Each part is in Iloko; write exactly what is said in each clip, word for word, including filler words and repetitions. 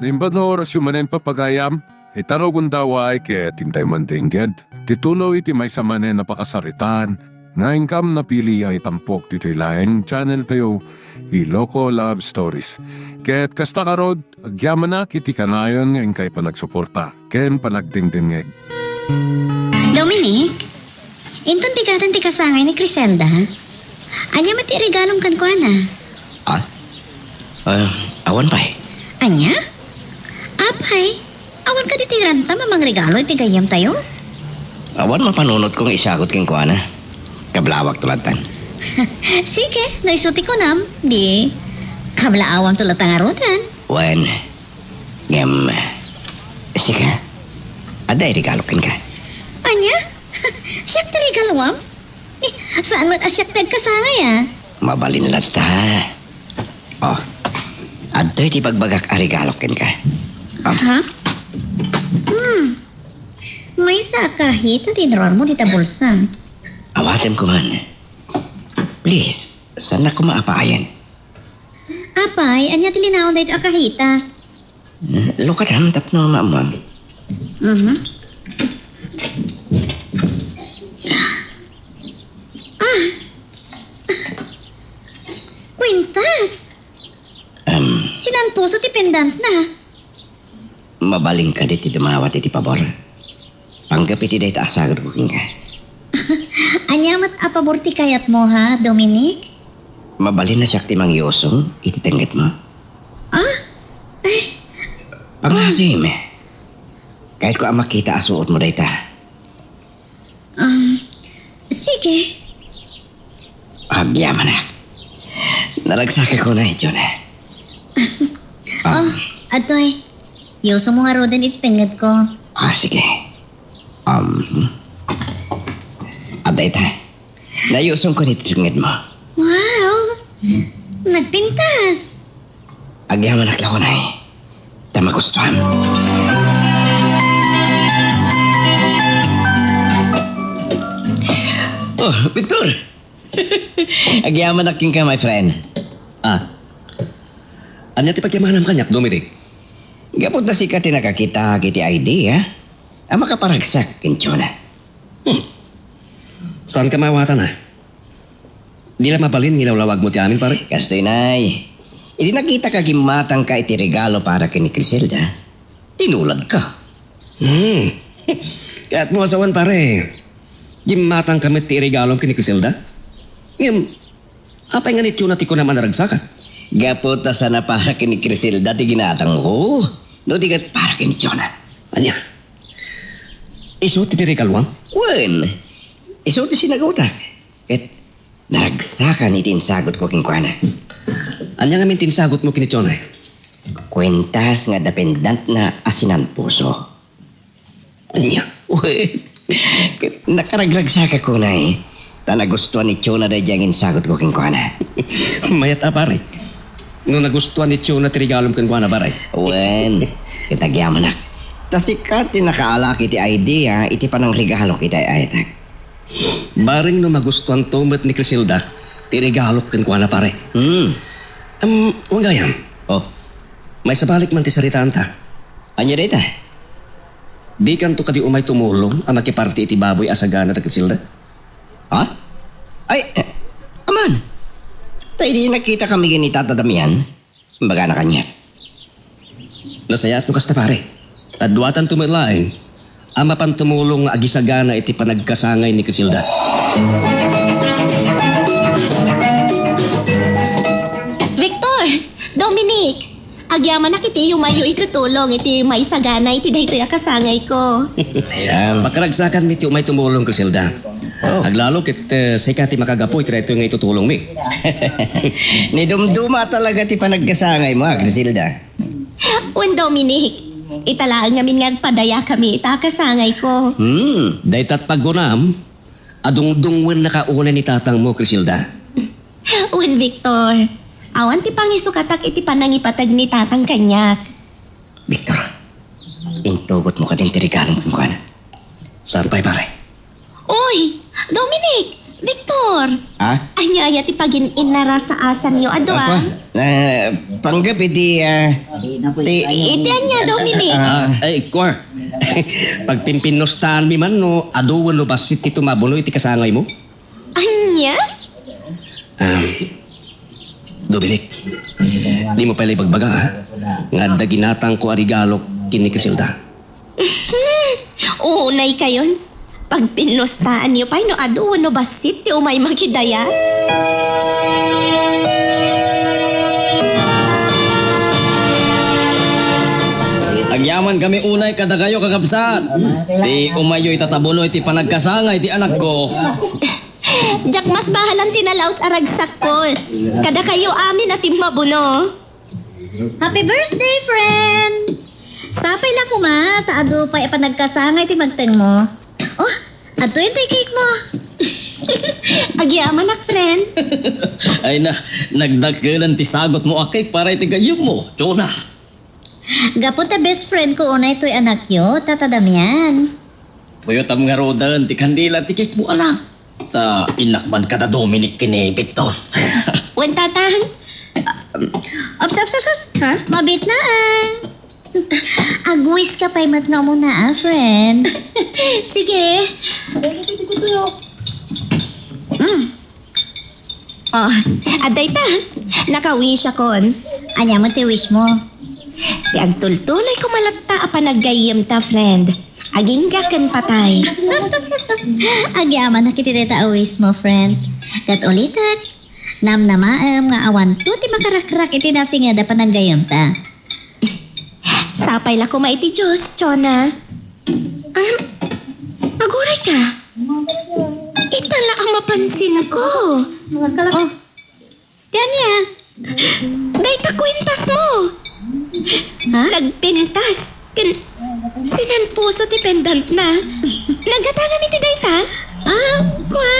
Imbag nga orasyo manen, papagayam, ita no gundaway ket intay mandengged ti tuloy ti maysa manen a pakasaritaan nga inkam napili a itampok ditoy laeng channel tayo, Ilocos Love Stories. Ket kasta ngarud, agyamanak iti kanayon nga inkay panagsuporta ken panagdengdengngeg. Dominic, inton bigaten ti kasangay ni Criselda, ania met ti regalom kenkuana? Ah? Ah, awan pay. Ania? Apay, awan kadi ti rantam a mangregalo iti gayyemtayo? Awan mapanunotko nga isagut kenkuana. Kablawakto lattan. Sige, no isu ti kunam, di kablaawamto latta ngaruden. Wen, ngem, sika, adda iregalok kenka. Ania? Siak ti regaloam? Eh, saan met a siak ti agkasangay, a? Mabalin latta. Oh, adtoy ti bagbagak a regalok kenka. Oh. Ha? Hmm. Maysa a kahita ti inruarmo dita bulsa. Awatem koman. Please, saannak koma a paayen. Apay, ania ti linaon daytoy a kahita? Hmm, lukatam tapno maammoam. Mhm. Ah. Kwintas. Em. Sinanpuso ti pendantna. Mabalin kadi ti dumawat iti pabor? Panggep iti dayta a sagutko kenka. Ania met a pabor ti kayatmo, ha, Dominic? Mabalin a siak ti mangyusong iti tengngedmo. Ah? Ay. Pangasim. Kayatko a makita a suotmo dayta. Um, sige. Agyamanak. Naragsakak unay, Jonah. Ah. Oh, adtoy. Yusomo ngaruden iti tengngedko. Ah, sige. Um, adda ita. Nayusongko iti tengngedmo. Wow! Nagpintas! Agyamanak la unay, ta magustuam. Oh, Victor! Agyamanak kenka, my friend. Ah. Ania ti pagyamanam kaniak, Dominic? Gapu ta sika ti nakakitaak iti idea a makaparagsak ken Jonah. Hmm. Saanka maawatan, a? Di la mabalin nga ilawlawagmo ti amin, pare? Kastoy, nay. Idi nakitak a gimmatangka iti regalo para ken ni Criselda, tinuladka. Hmm. Kayatmo a sawen, pare. Gimmatangka met ti iregalom ken ni Criselda? Ngem, apay nga ni Jonah ti kunam a naragsaka? Gapu ta saan a para ken ni Criselda ti ginatangko, no di ket para ken ni Jonah. Ania? Isu ti regaloam? Wen, isu ti sinagutak. Ket naragsakan iti insagutko kenkuana. Ania ngamin ti insagutmo ken ni Jonah? Kuentas nga adda pendantna a sinanpuso. Ania? Wen, ket nakaragragsakak unay, ta nagustuan ni Jonah daydiay nga insagutko kenkuana. Mayat a, pare. No nagustuan ni Jonah ti regalom kenkuana, pare. Wen, ket agyamanak. Ta sika ti nakaalak iti idea iti panangregalok iti ay-ayatek. Bareng no magustuanto met ni Criselda ti regalok kenkuana, pare. Hmm. Em, wen gayam. Oh. Maisabalik man ti saritaanta. Ania dayta? Dikanto kadi umay tumulong a makiparti iti baboy a sagana da Criselda? Ha? Ay, eh, aman. Ta idi nakitakami ken ni Tata Damian, imbagana kaniak. Nasayaat no kasta, pare. Kaduatanto met laeng a mapan tumulong nga agisagana iti panagkasangay ni Criselda. Victor! Dominic! Agyamanak iti yumayyo iti tulong iti maisagana iti daytoy a kasangayko. Ayan. Pakaragsakan met ti umay tumulong, Criselda. Oh. Aglalo ket, eh, sika ti makagapu iti daytoy nga itutulongmi. Nidumduma talaga ti panagkasangaymo, a, Criselda. Wen, Dominic, ita laeng ngamin nga agpadayakami ita a kasangayko. Hmm, dayta ti pagkunam a dungdungwennaka unay ni tatangmo, Criselda. Wen, Victor, awan ti pangisukatak iti panangipateg ni tatang kaniak. Victor, intugotmo kadin ti regalom kenkuana. Saan pay, pare? Uy, Dominic! Victor! Ah? Ania aya ti pagin-inarasaasanyo adu, ah? Ako? Eh, panggep iti, ah, ti Iti ania, Dominic? Ah, ay, kwa. Pagpimpinnustaanmi man no adu wenno bassit ti tumabuno iti kasangaymo? Ania? Ah, Dominic, dimo pay la ibagbaga, ha? Nga adda ginatangko a regalo ken ni Criselda. Unay kayon. Pagpinnustaanyo pay no adu wenno bassit ti umay makidaya. Agyamankami unay kadakayo, kakabsat. Ti umayyo ita tabuno iti panagkasangay ti anakko. Diak mas bahalan ti nalaus a ragsakko. Kadakayo amin a timmabuno. Happy birthday, friend! Sapay la koma, ta adu pay a panagkasangay ti magtengmo. Oh, adtoy ti cake mo. Agyamanak, friend. Ay na, nagdakkelan ti sagutmo a cake para iti gayyemmo, Jonah. Gapu ta best friend ko unay toy anakyo, Tata Damian. Puyotam ngaruden ti kandila ti cake mo, anak. Ta innak man kada Dominic ken ni Victor. Wen, Tatang. Ups, ups, ups, ups. Ha? Mabiit laeng. Ag-wish ka pay met nga umuna, ah, friend. Sige. Mm. Oh, adda ita. Naka-wish akon. Ania met ti wish mo? Ti agtultuloy koma latta a panaggayyemta, friend. Agingga ken patay. Agyamanak iti dayta a wish mo, friend. Ket ulitek, namnamaem nga awanto ti makarakrak iti nasinged a panaggayyemta. Sapay la koma iti Dios, Jonah. Ah, aguray ka. Ita la a mapansin ko. Oh, ti ania? Dayta kuentas mo. Ha? Nagpintas. Ken sinanpuso ti pendantna. Nagatangan iti dayta? Ah, kwa?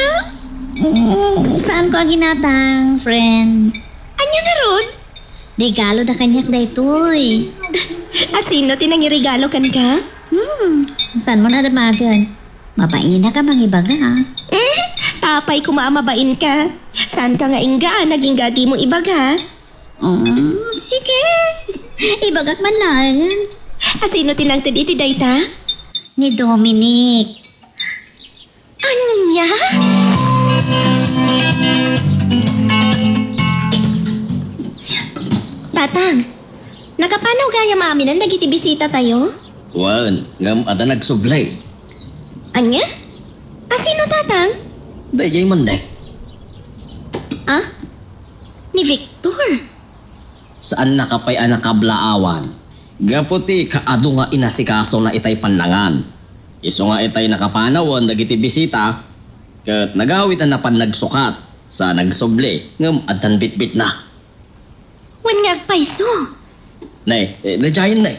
Mm, saan ko a ginatang, friend? Ania ngarud? Regalo da kaniak daytoy. Asino ti nangiregalo kenka? Hmm, saan mo nadamagen? Mabainak a mangibaga. Eh, tapay koma a mabain ka. Saan ka nga ingga a nagingga dimo ibaga? Mm, sige. Ibagak man laeng. Asino ti nangted iti dayta? Ni Dominic. Ania? Tatang, nakapanaw gayam aminen dagiti bisitatayo? Wen, ngem adda nagsubli. Ania? Asino, Tatang? Daydiay man, ne. Ah? Ni Victor? Saannaka pay a nakablaawan gapu ti kaadu nga inasikasona itay pannangan. Isu nga itay nakapanawen dagiti bisita, ket nagawid a napan nagsukat sa nagsubli ngem addan bitbitna. Wen nga agpayso. Ne, eh, daydiayen ne.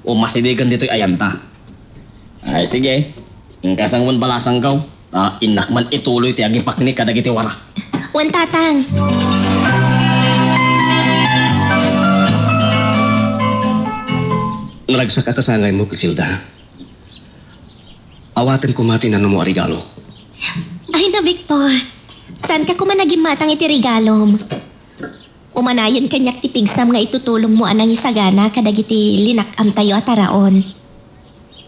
O masidigan ditoy ayanta. Ay, sige. Inka sanguan balasangko. Ah, innak man ituloy ti agipakni kadagiti wara. Wen, Tatang. Naragsak a kasangaymo, Criselda. Awaten koma ti nanumo a regalo. Ay na, Victor. Saanka koma nagimmatang iti regalom. Umanayen kaniak ti pigsam nga itutulongmo a nangisagana kadagiti linak-amtayo a taraon.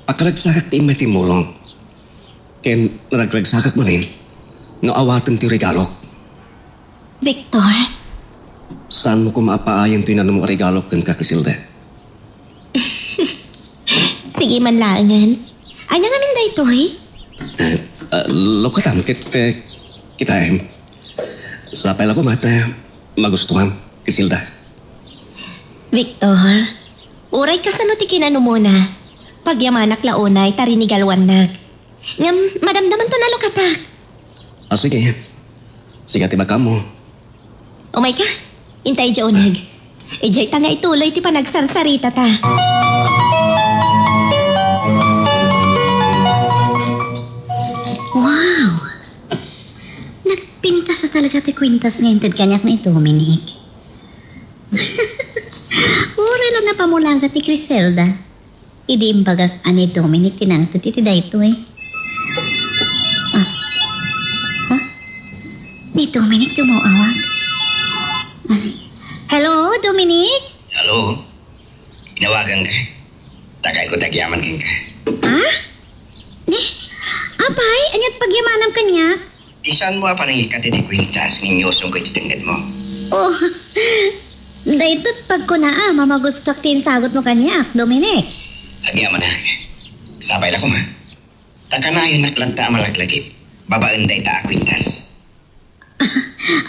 Akaragsakak ti immay timmulong. Ken naragragsakak manen no awatem ti regalok. Victor? Saanmo koma a paayen ti nanumo a regalok kenka, Criselda? Sige man laengen. Ania ngamin daytoy? Eh, ah, lukatam ket, eh, kitaem. Sapay la koma ta magustuam, Criselda. Victor, uray kasano ti kinanumona, pagyamanak la unay ta rinigaluannak. Ngem madamdamanto a lukatak. Ah, sige. Sika ti ibagam. Umayka, inta idiay uneg. Idiay ta nga ituloy ti panagsarsaritata. Wow! Nagpintas a talaga ti kuentas nga inted kaniak ni Dominic. Uray la napamulaga ti Criselda idi imbagak a ni Dominic ti nangted iti daytoy. Ah. Ni Dominic ti umawag. Hello, Dominic? Hello? Inawagan ka? Takay ko tagyaman kenka. Ha? Ni? Apay, aniat pagyamanam kaniak? Ti saan mo a panangikkat iti kuintas nga inyusom ko iti tengngedmo? Oh, daytoy pagkuna a mamagustuak ti insagutmo kaniak, Dominic. Agyamanak. Sapay la koma. Ta kanayonak latta a malaglagip babaen dayta a kuintas.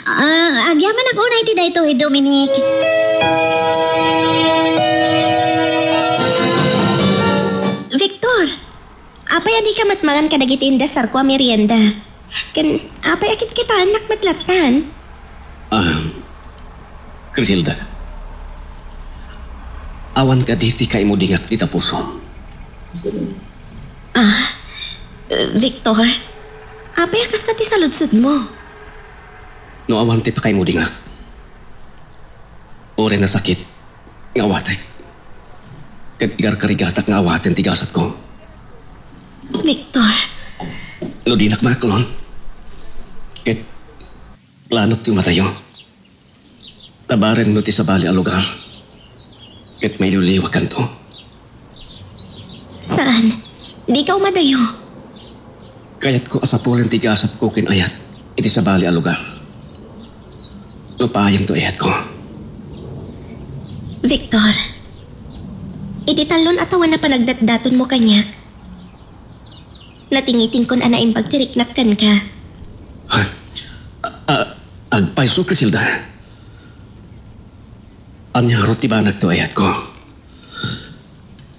Ah, agyamanak unay ti daytoy, Dominic. Victor, apay a dika met mangan kadagiti indesarko a merienda? Ken apay a kitkitaennak met lattan? Ah, Criselda, awan kadi ti kaimudingak ita pusom? Ah, Victor, apay a kasta ti saludsodmo? No awan ti pakaimudingak, uray nasakit nga awatek, ket igarkarigatak nga awaten ti gasatko. Victor. No dinak maaklon, ket planok ti umadayo. Tabarenno ti sabali a lugar, ket mailiwliwakanto. Saan? Dika umadayo. Kayatko a sapulen ti gasatko ken ayat iti sabali a lugar. Rupaayem ti ayatko. Victor, iti talon a tawen a panagdatdatonmo kaniak, natingitinkon a naimbag ti riknak kenka. Ha? A-, a-, agpayso, Criselda. Ania ngarud ti banag ti ayatko?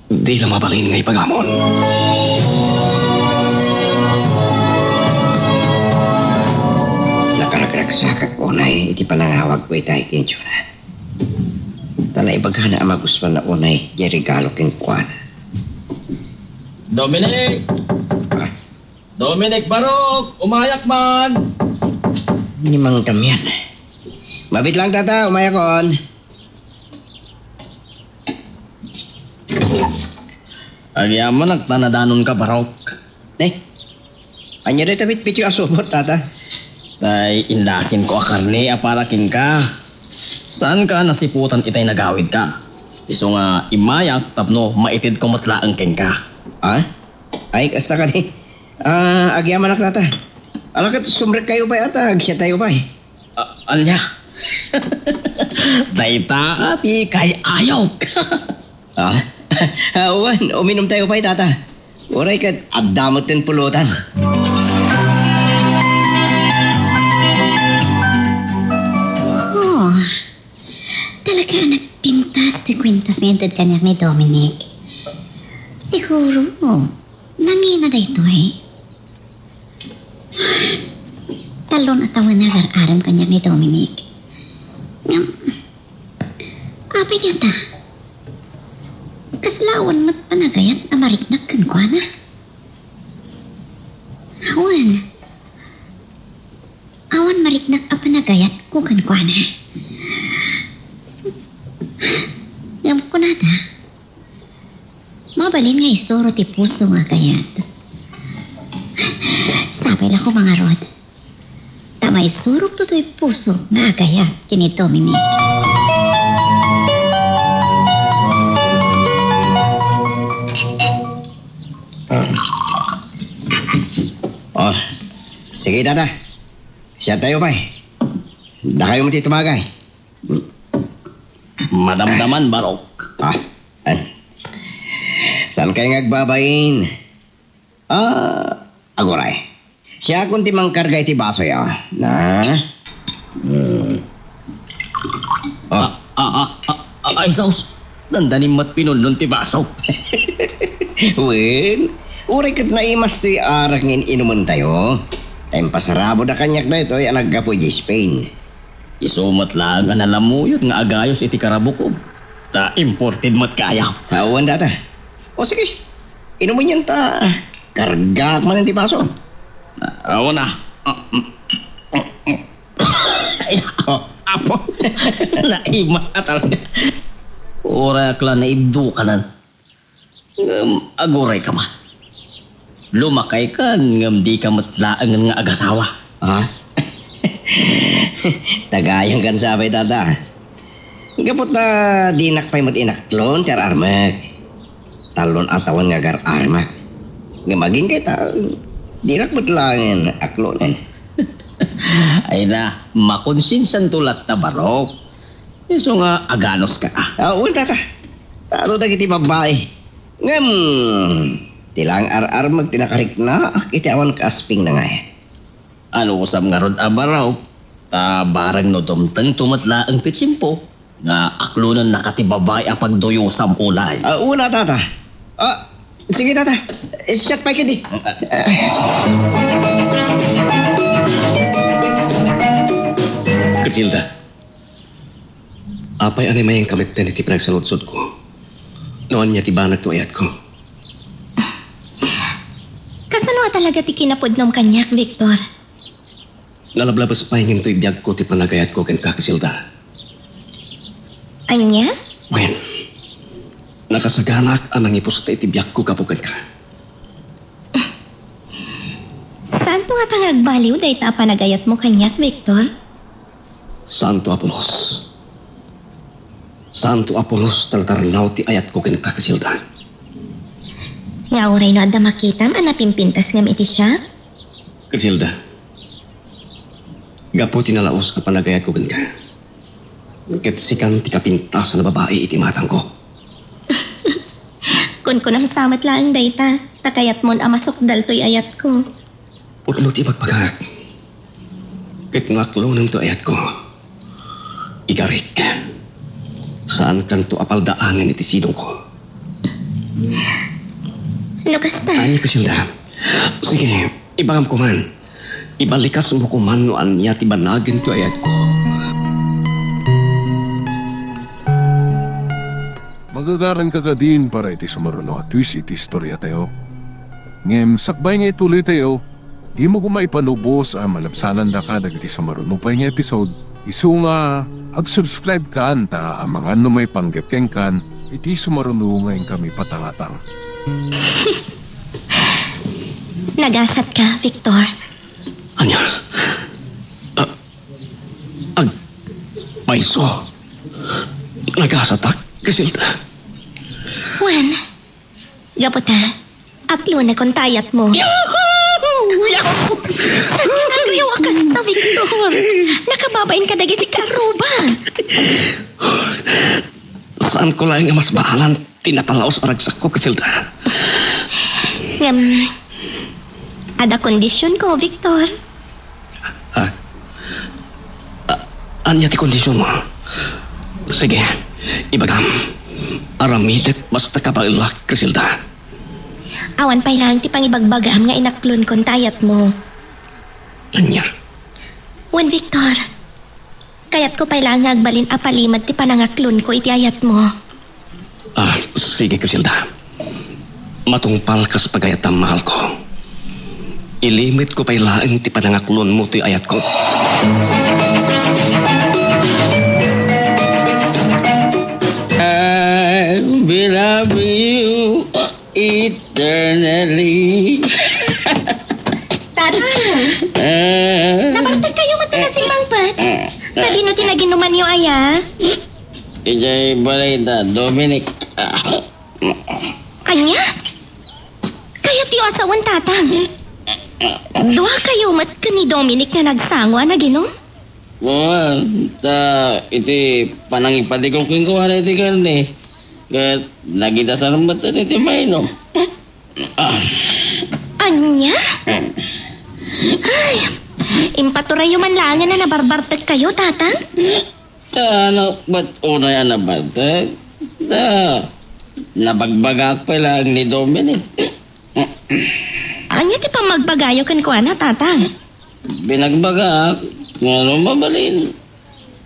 Di la mabalin nga ipagamon. Nakaragragsakak unay iti panangawagko ita ken Jonah. Ta naibagana a magustuanna unay diay regalo kenkuana. Dominic! Ah. Dominic Barok, umayak man! Ni Mang Damian. Mabiit lang, tata, umayakon. Agyamanak ta nadanonka, Barok. Ne? Ania dayta bitbityo a subot, tata? Tay indasinko a karne a para kenka. Saanka a nasiputan itay nagawidka? Isu nga immayak tapno maitedko met laeng kenka. Ha? Ay, kasta kadi. Ah, agyamanak, tata. Ala ket sumrekkayo pay ata, agsiatayo pay. A-, ania? Dayta ti kay-ayok. Ah? Awan, uminumtayo pay, tata. Uray ket adda met ti pulutan. Oh, talaga a nagpintas ti kuentas nga inted kaniak ni Dominic. Siguro, nangina daytoy. Talon a tawen a agar-arem kaniak ni Dominic. Ngem, apay ngata? Kasla awan met panagayat a mariknak kenkuana? Awan. Awan mariknak a panagayatko kenkuana. Ngem kunada, mabalin nga isuro ti puso nga agayat. Sapay la koma ngarud, ta maisurok toy puso nga agayat ken ni Dominic. Oh, sige, tata. Siya tayo, pay. Dakayo met ti tumagay. Madamdaman, Barok. Ah, an? Saan kayo nga agbabain? Ah, aguray. Siakon ti mangkarga iti baso ya. Na? Hmm. Oh. Ah, ah, ah, ah, ah, ay, sus. Dandanim met pinunlon ti baso. Wen, uray ket naimas ti arak nga in-inumen tayo. Ta impasarabod a kaniak daytoy a naggapu iti Spain. Isu met laeng a nalamuyot nga agayos iti karabukob. Ta imported met kaya. Awan data. O sige, inumen yan ta kargaak man ti baso. Awan a. Ay, oh. Apo, naimas a talaga. Uray ak la naibdukanan. Ngem aguray ka man. Lumakay kan ngem di ka met laengen nga agasawa. Ha? Tagayangkan sa pay, tata. Gapu ta dinak pay met inaklon ti ar-armek. Talon a tawen nga agar-armek. Ngem agingga ita, dinak met laengen aklonen. Ay na, makonsensianto latta, barok. Isu nga aganos ka. Ah, wen, tata. Talo dagiti babbai. Ngem, ti laeng ar-armek ti nakariknaak iti awan kaaspingna ngay. Anusam ngarud a barok, ta bareng no dumtengto met laeng ti tiempo, nga aklonennaka ti babbai a pagduyosam unay. Ah, una, tata. Ah, sige, tata. Siak pay kadi. Crisselda, apay a namayengka metten iti panagsaludsodko? No ania ti banag ti ayatko? Kasano a talaga ti kinapudnom kaniak, Victor? Nalablabes pay ngem toy biagko ti panagayatko kenka, Crisselda. Ania? Wen, nakasaganak a nangipusta iti biagko gapu kenka. Saanto ngata nga agbaliw dayta a panagayatmo kaniak, Victor? Saanto a pulos. Saanto a pulos ta natarnaw ti ayatko kenka, Crisselda. Nga uray no adda makitam a napimpintas ngem iti siak? Crisselda, gapu ti nalaus a panagayatko kenka, ket sikan ti kapintasan a babai iti matangko. Kunkunam sa met laeng dayta, ta kayatmon a masukdal toy ayatko. Pudno ti ibagbagak. Ket no aklonem toy ayatko, igarik, saankanto a paldaangen iti sidongko. No kasta. Ay, Crisselda. Sige, ibagam koman. Ibalikasmo koman no ania ti banagen ti ayatko. Magagaranka kadin para iti sumaruno a twist iti istoriatayo. Ngem sakbay nga ituloytayo, dimo koma ipanubos a malabsanandaka dagiti sumaruno pay nga episode. Isu nga ag-subscribe kan ta amangan no maipanggep kenkan iti sumaruno nga inkami patangatang. Nagasatka, Victor. Ania? Ah, agpayso. Nagasatak, Crisselda. Wen, gapu ta, aklonakon ti ayatmo. Yahoo! Yahoo! Saan ka nga agriaw a kasta, Victor? Nakababain kadagiti kaarruba. Saanko laeng a masbaalan ti napalaus a ragsakko, Crisselda. Ngem, adda kondisionko, Victor. Ha? A-, ania ti kondisionmo? Sige, ibagam. Aramidek basta kabaelak, Crisselda. Awan pay laeng ti pangibagbagam nga inaklonko ti ayatmo. Ania? Wen, Victor. Kayatko pay laeng nga agbalin a palimed ti panangaklonko iti ayatmo. Ah, sige, Crisselda. Matungpal kas pagayat a mahalko. Ilimitko pay laeng ti panangaklonmo ti ayatko. I will love you eternally. Tatang, ah, nabartek kayo met ti nasimbangpet. Ah, ah. Sadino ti naginumanyo aya? Idiay balay da Dominic. Ah. Ania? Kayatyo a sawen, Tatang? Dua kayo met ken ni Dominic nga nagsango a naginum? Wen, ta iti panangipadikok kenkuana iti karne, ket nagidasar met iti mainum. Ah. Ania? Ay, impaturayo man laengen a nabarbartek kayo, Tatang? Ta ano, bat unay a nabartek? Ta, nabagbagaak pay laeng ni Dominic. Ania ti pammagbagayo kenkuana, Tatang? Binagbagaak nga no mabalin,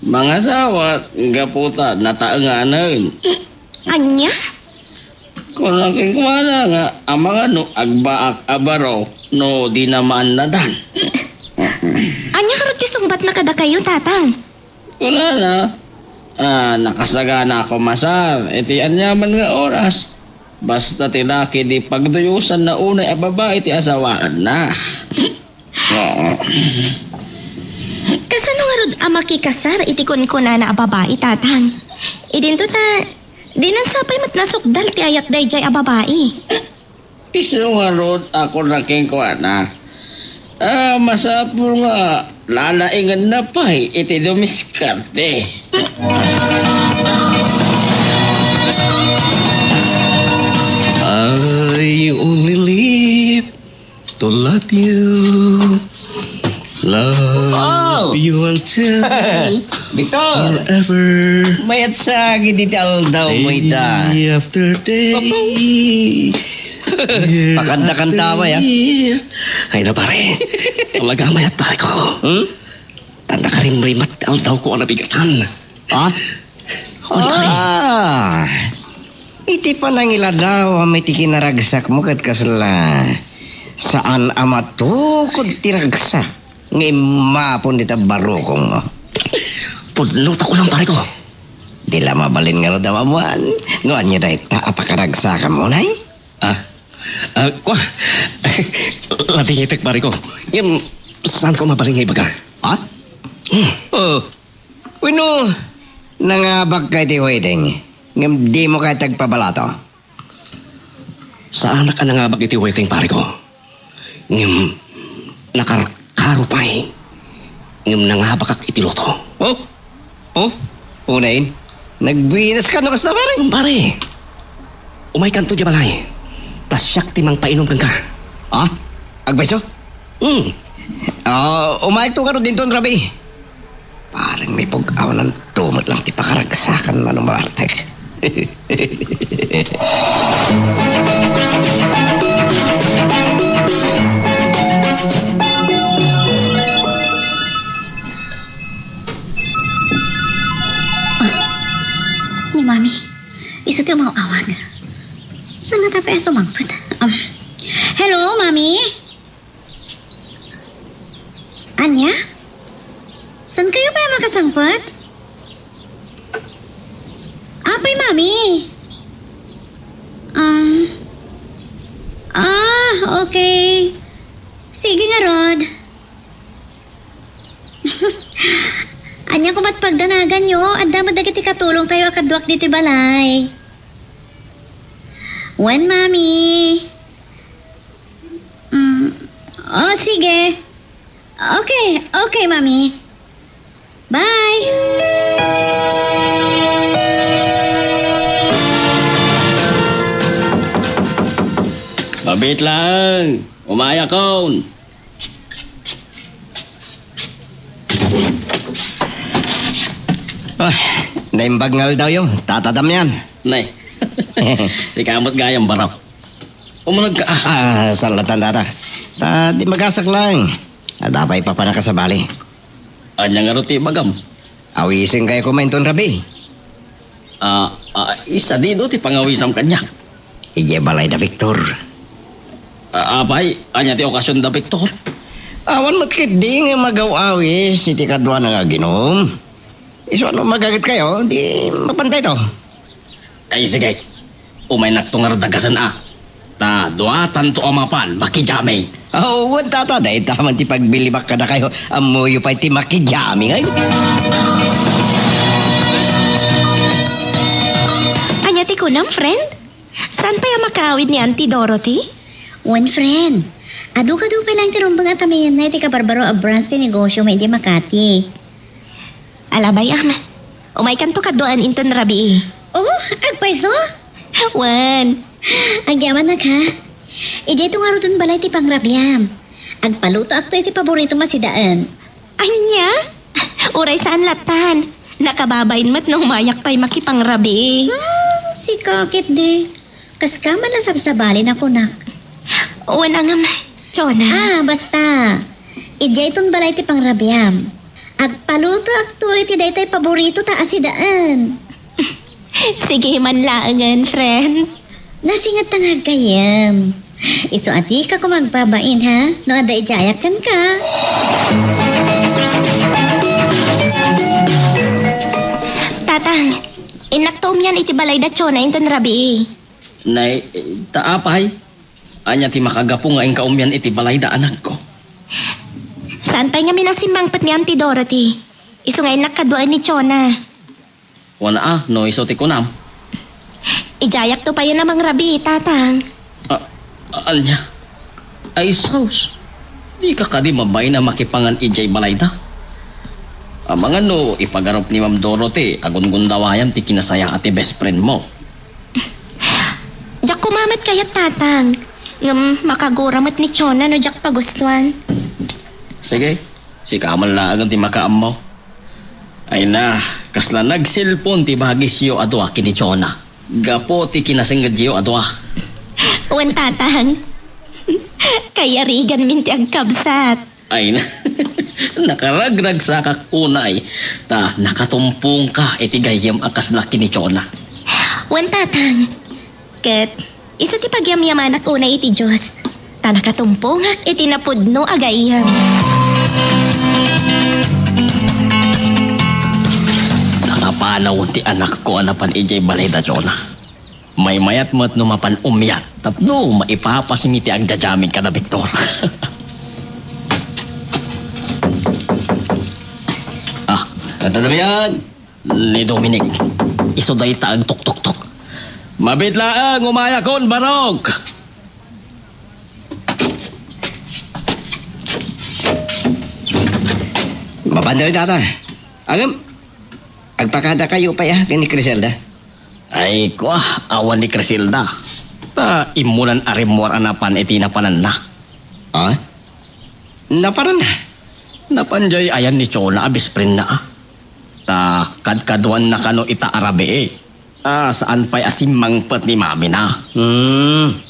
mangasawa gapu ta nataenganen. Ania? Kuna kenkuana nga amangan no agbaak a baro no di na maannadan. Ania ngarud ti sungbatna kadakayo, Tatang? Kunana, ah, nakasagana a kumasar iti aniaman nga oras. Basta ti laki di pagduyosanna unay a babai ti asawaanna. Oo. Kasano ngarud a makikasar iti kunkunana a babai, Tatang? Idinto ta, dinan sapay met nasukdal ti ayat daydiay a babai. Isu ngarud a kuna kenkuana, a masapul nga lalaingenna pay iti dumiskarte. I only live to love you. Love Oh! You until Victor! Forever. Mayat sa gidi ti aldaw mo ita. Day after day. Papa. Year Pakanta-kanta after ba, ya? Year. Ay na, pare. Talaga mayat, pare ko. Hmm? Tanda ka rin rimat ti aldaw ko ang nabigatan. Ha? Wala ka rin. Ah! Iti panangiladaw a may ti kinaragsak mo ket kasla saan a matukod ti ragsak nga immapon dita barukong mo. Pudno ta kulang, pare ko. Di la mabalin nga no damamwan. No anya dayta a pakaragsakan mo, nay? Ah, ah, kwa? Labitek, pare ko. Ngem, saan ko mabalin nga ibaga? Ha? Hmm. Oh. Wenno, nangabak ka iti wedding, ngem dimo kayat agpabalato? Saanak a nangabak iti wedding, pare ko. Ngem nakarkaro pay, ngem nangabakak iti luto. Oh? Oh? Unayen, nagbuenas ka no kasta, pare? Pare, umaykanto diay balay. Ta siak ti mangpainom kenka. Ah? Agpayso? Hmm. Ah, umayakto ngarud dinton, Rabi. Parang may pug-awnanto met lang ti pakaragsakan, Manong Bartek. Ah, ni Mami, isu ti umaw-awag. Saan nga tapay a sumangpet? Um, hello, Mami? Ania? Saan kayo pa makasangpet? Apay, Mami? Um, ah, okay. Sige ngarud. Ania ko met pagdanaganyo, adda met dagiti katulongtayo a kaduak ditoy balay. Wen, Mami. Mm. Oh, sige. Okay, okay, Mami. Bye. Mabit lang. Umayakon. Ah, naimbag nga aldawyo, Tata Damian. Nay. Sika met gayam, Baro. Umuneg ka, ah. Ah, salatan, Tata. Ah, di magasak lang. Adda pay papanaka sa bali. Ania ngarud ti ibagam? Awisen kayo koma inton rabii. Ah, ah, isa dido ti pangawisam kaniak. Idiay balay da Victor. Ah, apay, ania ti okasion da Victor? Awan met ketdi nga magaw-awis iti kaduana nga aginum. Isu no magaget kayo, di mapantay to. Ay, sige. Umaynakto ngarud a gasen a. Ta duatanto a mapan makijaming. Aw, wen, Tata, dayta man ti pagbilibak kadakayo. Ammoyo pay ti makijaming, ay. Ania ti kunam, friend? Saan pay a makaawid ni Auntie Dorothy? Wen, friend. Adu-kadu pay laeng ti rumbeng a tamiyenna iti kabarbaro a branch ti negosio mo idiay Makati. Alabay, am. Umaykanto kaduaan inton rabii. Oh, agpayso? Wen. Agyamanak, ha? Idiayto ngaruden balay ti pangrabiam. Agpalutoakto iti paboritom a sidaen. Ania? Uray saan lattan. Nakababain met no umayak pay makipangrabii. Hmm, sika ketdi. Kaska man a sabsabali a kunak. Wen, ngem, Chona. Ah, basta. Idiayton balay ti pangrabiam. Agpalutoakto iti daytoy paboritota a sidaen. Sige man laengen, friend. Nasinget ta nga aggayyem. Isu a dika koma agbabain, ha? No adda idiayak kenka. Tatang, innakto umian iti balay da Chona inton rabii. Nay, ta apay? Ania ti makagapu nga inka umian iti balay da anakko? Saan pay ngamin a simmangpet ni Auntie Dorothy? Isu nga innak kaduaen ni Chona. Wen a, no isu ti kunam. Idiayakto payen a mangrabii, Tatang. A-, ania? Ay sus, dika kadi mabain a makipangan idiay balayda? Amangan no ipagarup ni Ma'am Dorothy a gunggundawayan ti kinasayaat ti best friend mo. Diak koma met kayat, Tatang. Ngem makagura met ni Chona no diak pagustuan. Sige, sika man laeng ti makaammo. Ay na, kasla nagselpon ti bagisyo a dua ken ni Chona gapu ti kinasengngedyo a dua. Wen, Tatang. Kayariganmin ti agkabsat. Ay na, nakaragragsakak unay ta nakatumpongka iti gayyem a kasla ken ni Chona. Wen, Tatang. Ket isu ti pagyamyamanak unay iti Dios, ta nakatumpongak iti napudno a gayyem. Nakapanaw ti anakko a napan idiay balayda, Chona. Maymayat met no mapan umyat tapno maipapasmi ti agdadamig kada Victor. Ah, ata damian. Ni Dominic. Isu dayta agtuktoktok. Mabiit laeng, umayakon, Barok! Mapandayo, Tata. Ngem, agpakadakayo pay a ken ni Criselda? Ay, kua, awan ni Criselda. Ta immunan a rimmuar a napan iti napananna. Ah? Napananna? Napan jay ayan ni Chona a best friend na, ah. Ta kadkaduanna kano ita a rabii. Ah, saan pay a simmangpet ni mamina. Hmm.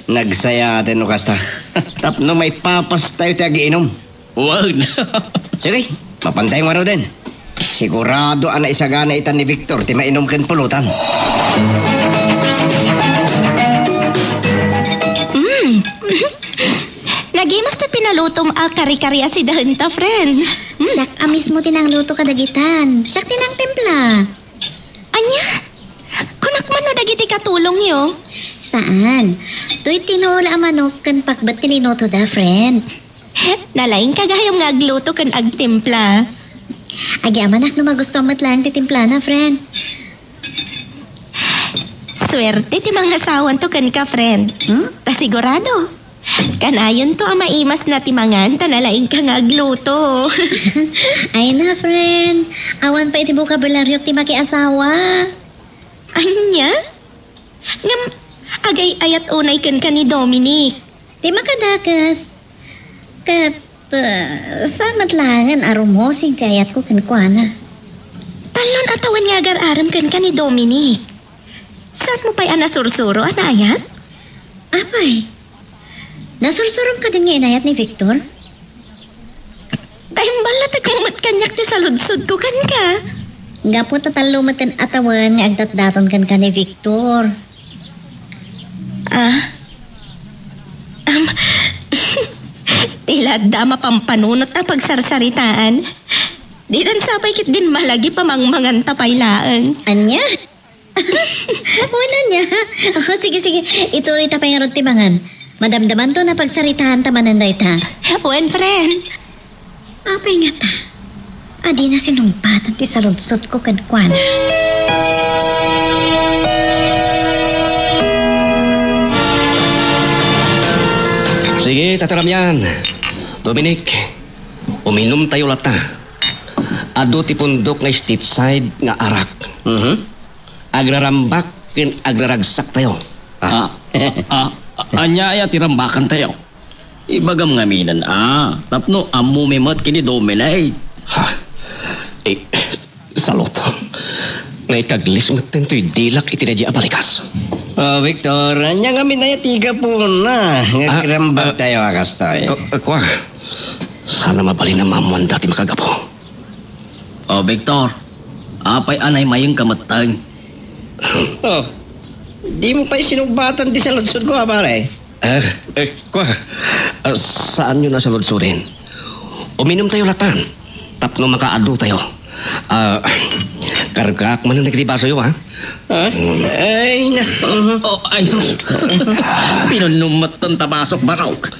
Nagsayaaten no kasta. Tapno maipapastayo ti agiinom. Wen. Sige, mapantayo ngaruden. Sigurado a naisagana ita ni Victor ti mainom ken pulutan. Mm. Nagimas ti pinalutom a kare-kare a sidahenta, friend. Mm. Siak a mismo ti nangluto kadagitan. Siak ti nangtimpla. Ania? Kunak man no dagiti katulongyo? Saan? Toy tinola a manok ken pakbet ti linutoda, friend. Nalaingka gayam nga agluto ken agtimpla. Agyamanak no magustuam met laeng ti timplana, friend. Suerte ti mangasawanto kenka, friend. Hmm? Ta sigurado, kanayonto a maimasna ti mangan ta nalaingka nga agluto. Ay na, friend. Awan pay iti bokabularyok ti makiasawa. Ania? Ngem, agay-ayat unay kenka ni Dominic. Ti makadakes. Ket, eh, saan met laengen a rumosing ti ayatko kenkuana. Talon a tawen nga agar-arem kenka ni Dominic. Saanmo pay a nasursuro a naayat? Apay, nasursurom kadin nga inayat ni Victor? Ta imballatek met kaniak ti saludsodko kenka. Gapu ta tallo met a tawen nga agdatdaton kenka ni Victor. Ah? Am, ti la adda a mapampanunot a pagsarsaritaan. Ditan sapay ketdin malagip a mangmanganta pay laeng. Ania? Wen ania? O, sige, sige. Itulita pay ngarud ti mangan. Madamdamanto a pagsaritaanta manen dayta. Wen, friend. Apay ngata? A dina sinungpatan ti saludsodko kenkuana. Sige, Tata Damian. Dominic, uminomtayo latta. Adu ti pundok nga Stateside nga arak. Mhm. Agrarambak ken agraragsaktayo. Ah. Ah, ania aya ti rambakantayo? Ibagam ngaminen a, tapno ammomi met ken ni Dominic. Ha? Eh, Salot. Naikaglis metten toy dilak iti daydi a balikas. Oh, Victor, ania ngamin aya ti gapuna nga Ah, agrambaktayo a kastoy? Ku-, kua, saan a mabalin a maammoanda ti makagapu. Oh, Victor, apay a naimayengka metten? Oh, dimo pay sinungbatan ti saludsodko, a, pare? Eh, eh, kua, ah, saanyo a saludsoden. Uminomtayo latan, tapno makaadutayo. Ah, kargaak manen dagiti basoyo, ha? Ha? Mm. Ay, na. Oh, ay, sus. Pinunnom metten ta basok, Barok.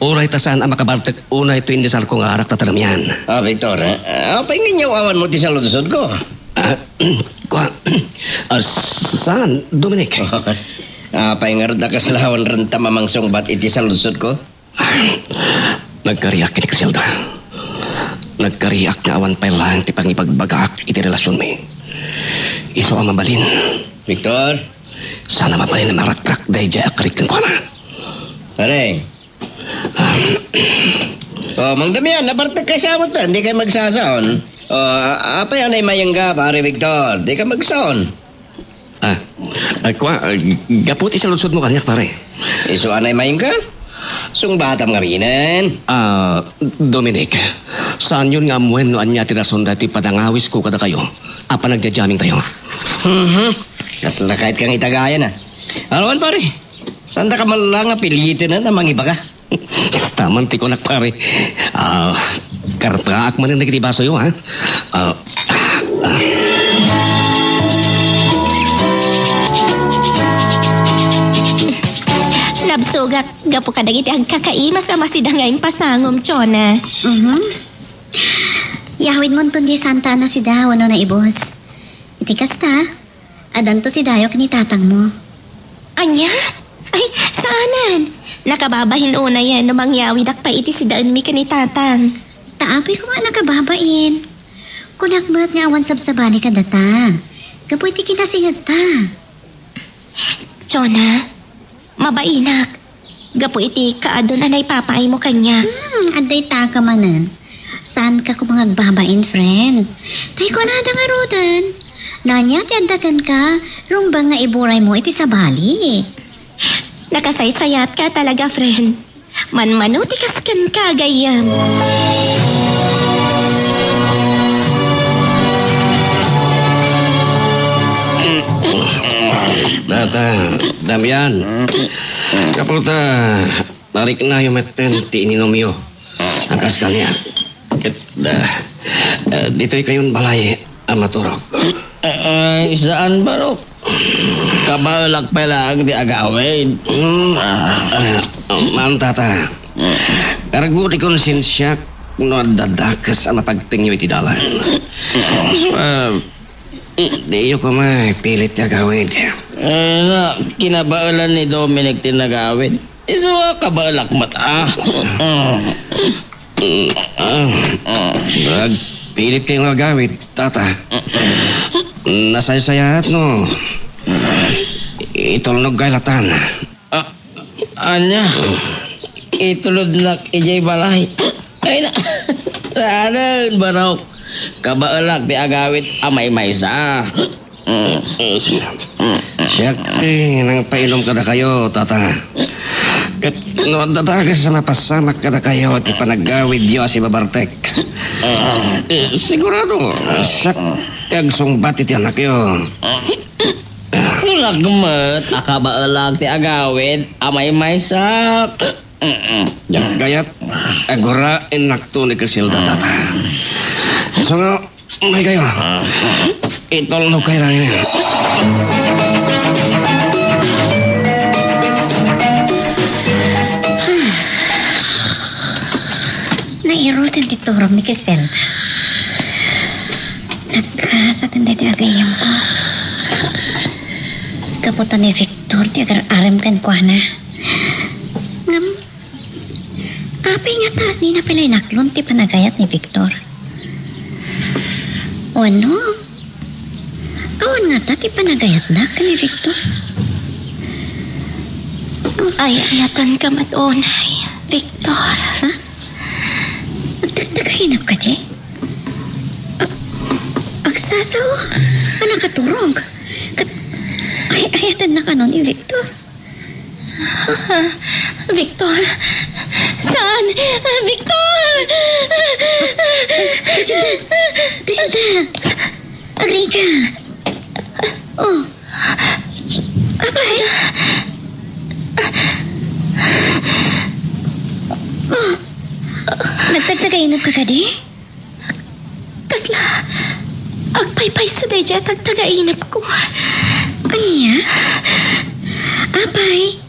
Uray ta saan a makabartek unay toy indesarko nga arak ta Damian. Ah, Victor, eh, apay nga inyaw-awanmo ti saludsodko? Ah, kua-, ah, saan, Dominic? Apay ngarud a kasla awan renta a mangsungbat iti saludsodko? Nagkariak iti Criselda. Nagkariak nga awan pay laeng ti pangibagbagaak iti relasionmi. Isu a mabalin. Victor? Saan a mabalin a marakrak daydiay a karik kenkuana. Pare. Oh, Mang Damian, nabartek kay sa met, dikay magsasaon. Oh, a-, apay a naimayengka, Pare Victor? Dika magsaon. Ah, ah, kua, ah, gapu ti saludsodmo kaniak, pare. Isu a naimayengka? Sungbatam ngaminen. Ah, Dominic, saanyon nga ammoen no ania ti rason daytoy panangawisko kadakayo a panagdiadiamingtayo. Mhm. Kasla ket kang itagayan, ah. Awan, pare. Saandaka man la nga piliten a mangibaga. Taman ti kunak, pare. Ah, karpaak manen dagiti basoyo, ha? Ah, ah. Nabsogak gapu kadagiti agkakaimas a masida nga impasangom, Chona. Mhm. Yawidmonton diay Santa Ana sida wenno naibus. Iti kasta, addanto sidayo ken ni tatangmo. Ania? Ay, saanen. Nakababain unayen no mangyawidak pay iti sidaenmi ken ni tatang. Ta apay koma a nakababain. Kunak met nga awan sabsabali kadata. Gapu iti kinasingegta. Chona, mabainak. Gapu iti kaadun a naipapaaymo kaniak. Hmm, adda ita ka manen. Saanka koma nga agbabain, friend. Tay kunada ngaruden. No ania ti adda kenka, rumbeng nga iburaymo iti sabali. Nakasaysayaatka talaga, friend. Manmano ti kas kenka, gayyem. Tata, Damian. Gapu ta, nariknayo metten ti ininumyo. A kas kaniak. Ket, ah, ah, ditoy kayon balay a maturog. Ay, saan, Barok? Kabaelak pay laeng ti agawid. Hmm, ah, ah, man, tata. Kargo ti konsensiak no adda dakes a mapagtengyo iti dalan. So, ah, diyo koma ipilit ti agawid. Eh, na, kinabaelan ni Dominic ti nagawid. Isu a kabaelak met, ah. Mm, ah. Agpilit kayo nga agawid, tata. Nasaysayaat no itulnog kay latan. Ah, ania? Itulodnak idiay balay. Ay na, saanen, Barok. Kabaelak ti agawid a maymaysa. Mm. Siak ti nangpainom kadakayo, tata. Ket no adda dakes a mapasamak kadakayo ti panagawidyo a sibabartek, eh, sigurado, siak ti agsungbat iti anakyo. Kunak met a kabaelak ti agawid a maymaysa. Mm-mm. Diak kayat a guraennakto ni Criselda, tata. Isu nga, umay kayo. Itulnog kayo lang ini. Nairutan ti turog ni Criselda. Nagkasat daytoy a gayyemko. Gapu ta ni Victor ti agar-arem kenkuana. Ngem, apay ngata a dina pay la inaklon ti panagayat ni Victor? Wenno, awan ngata ti panagayatna ken ni Victor? Ay-ayatenka met unay, Victor. Ha? Agdagdagainep kadi? Ag-, agsasao a nakaturog. Ket ay-ayatenna kano ni Victor? Victor! Saan? Victor! Criselda! Criselda! Agriga! Oh. Apay? Oh. Nagtagtagainep ka kadi? Kasla agpaypayso daydiay a tagtagainepko. Ania? Apay?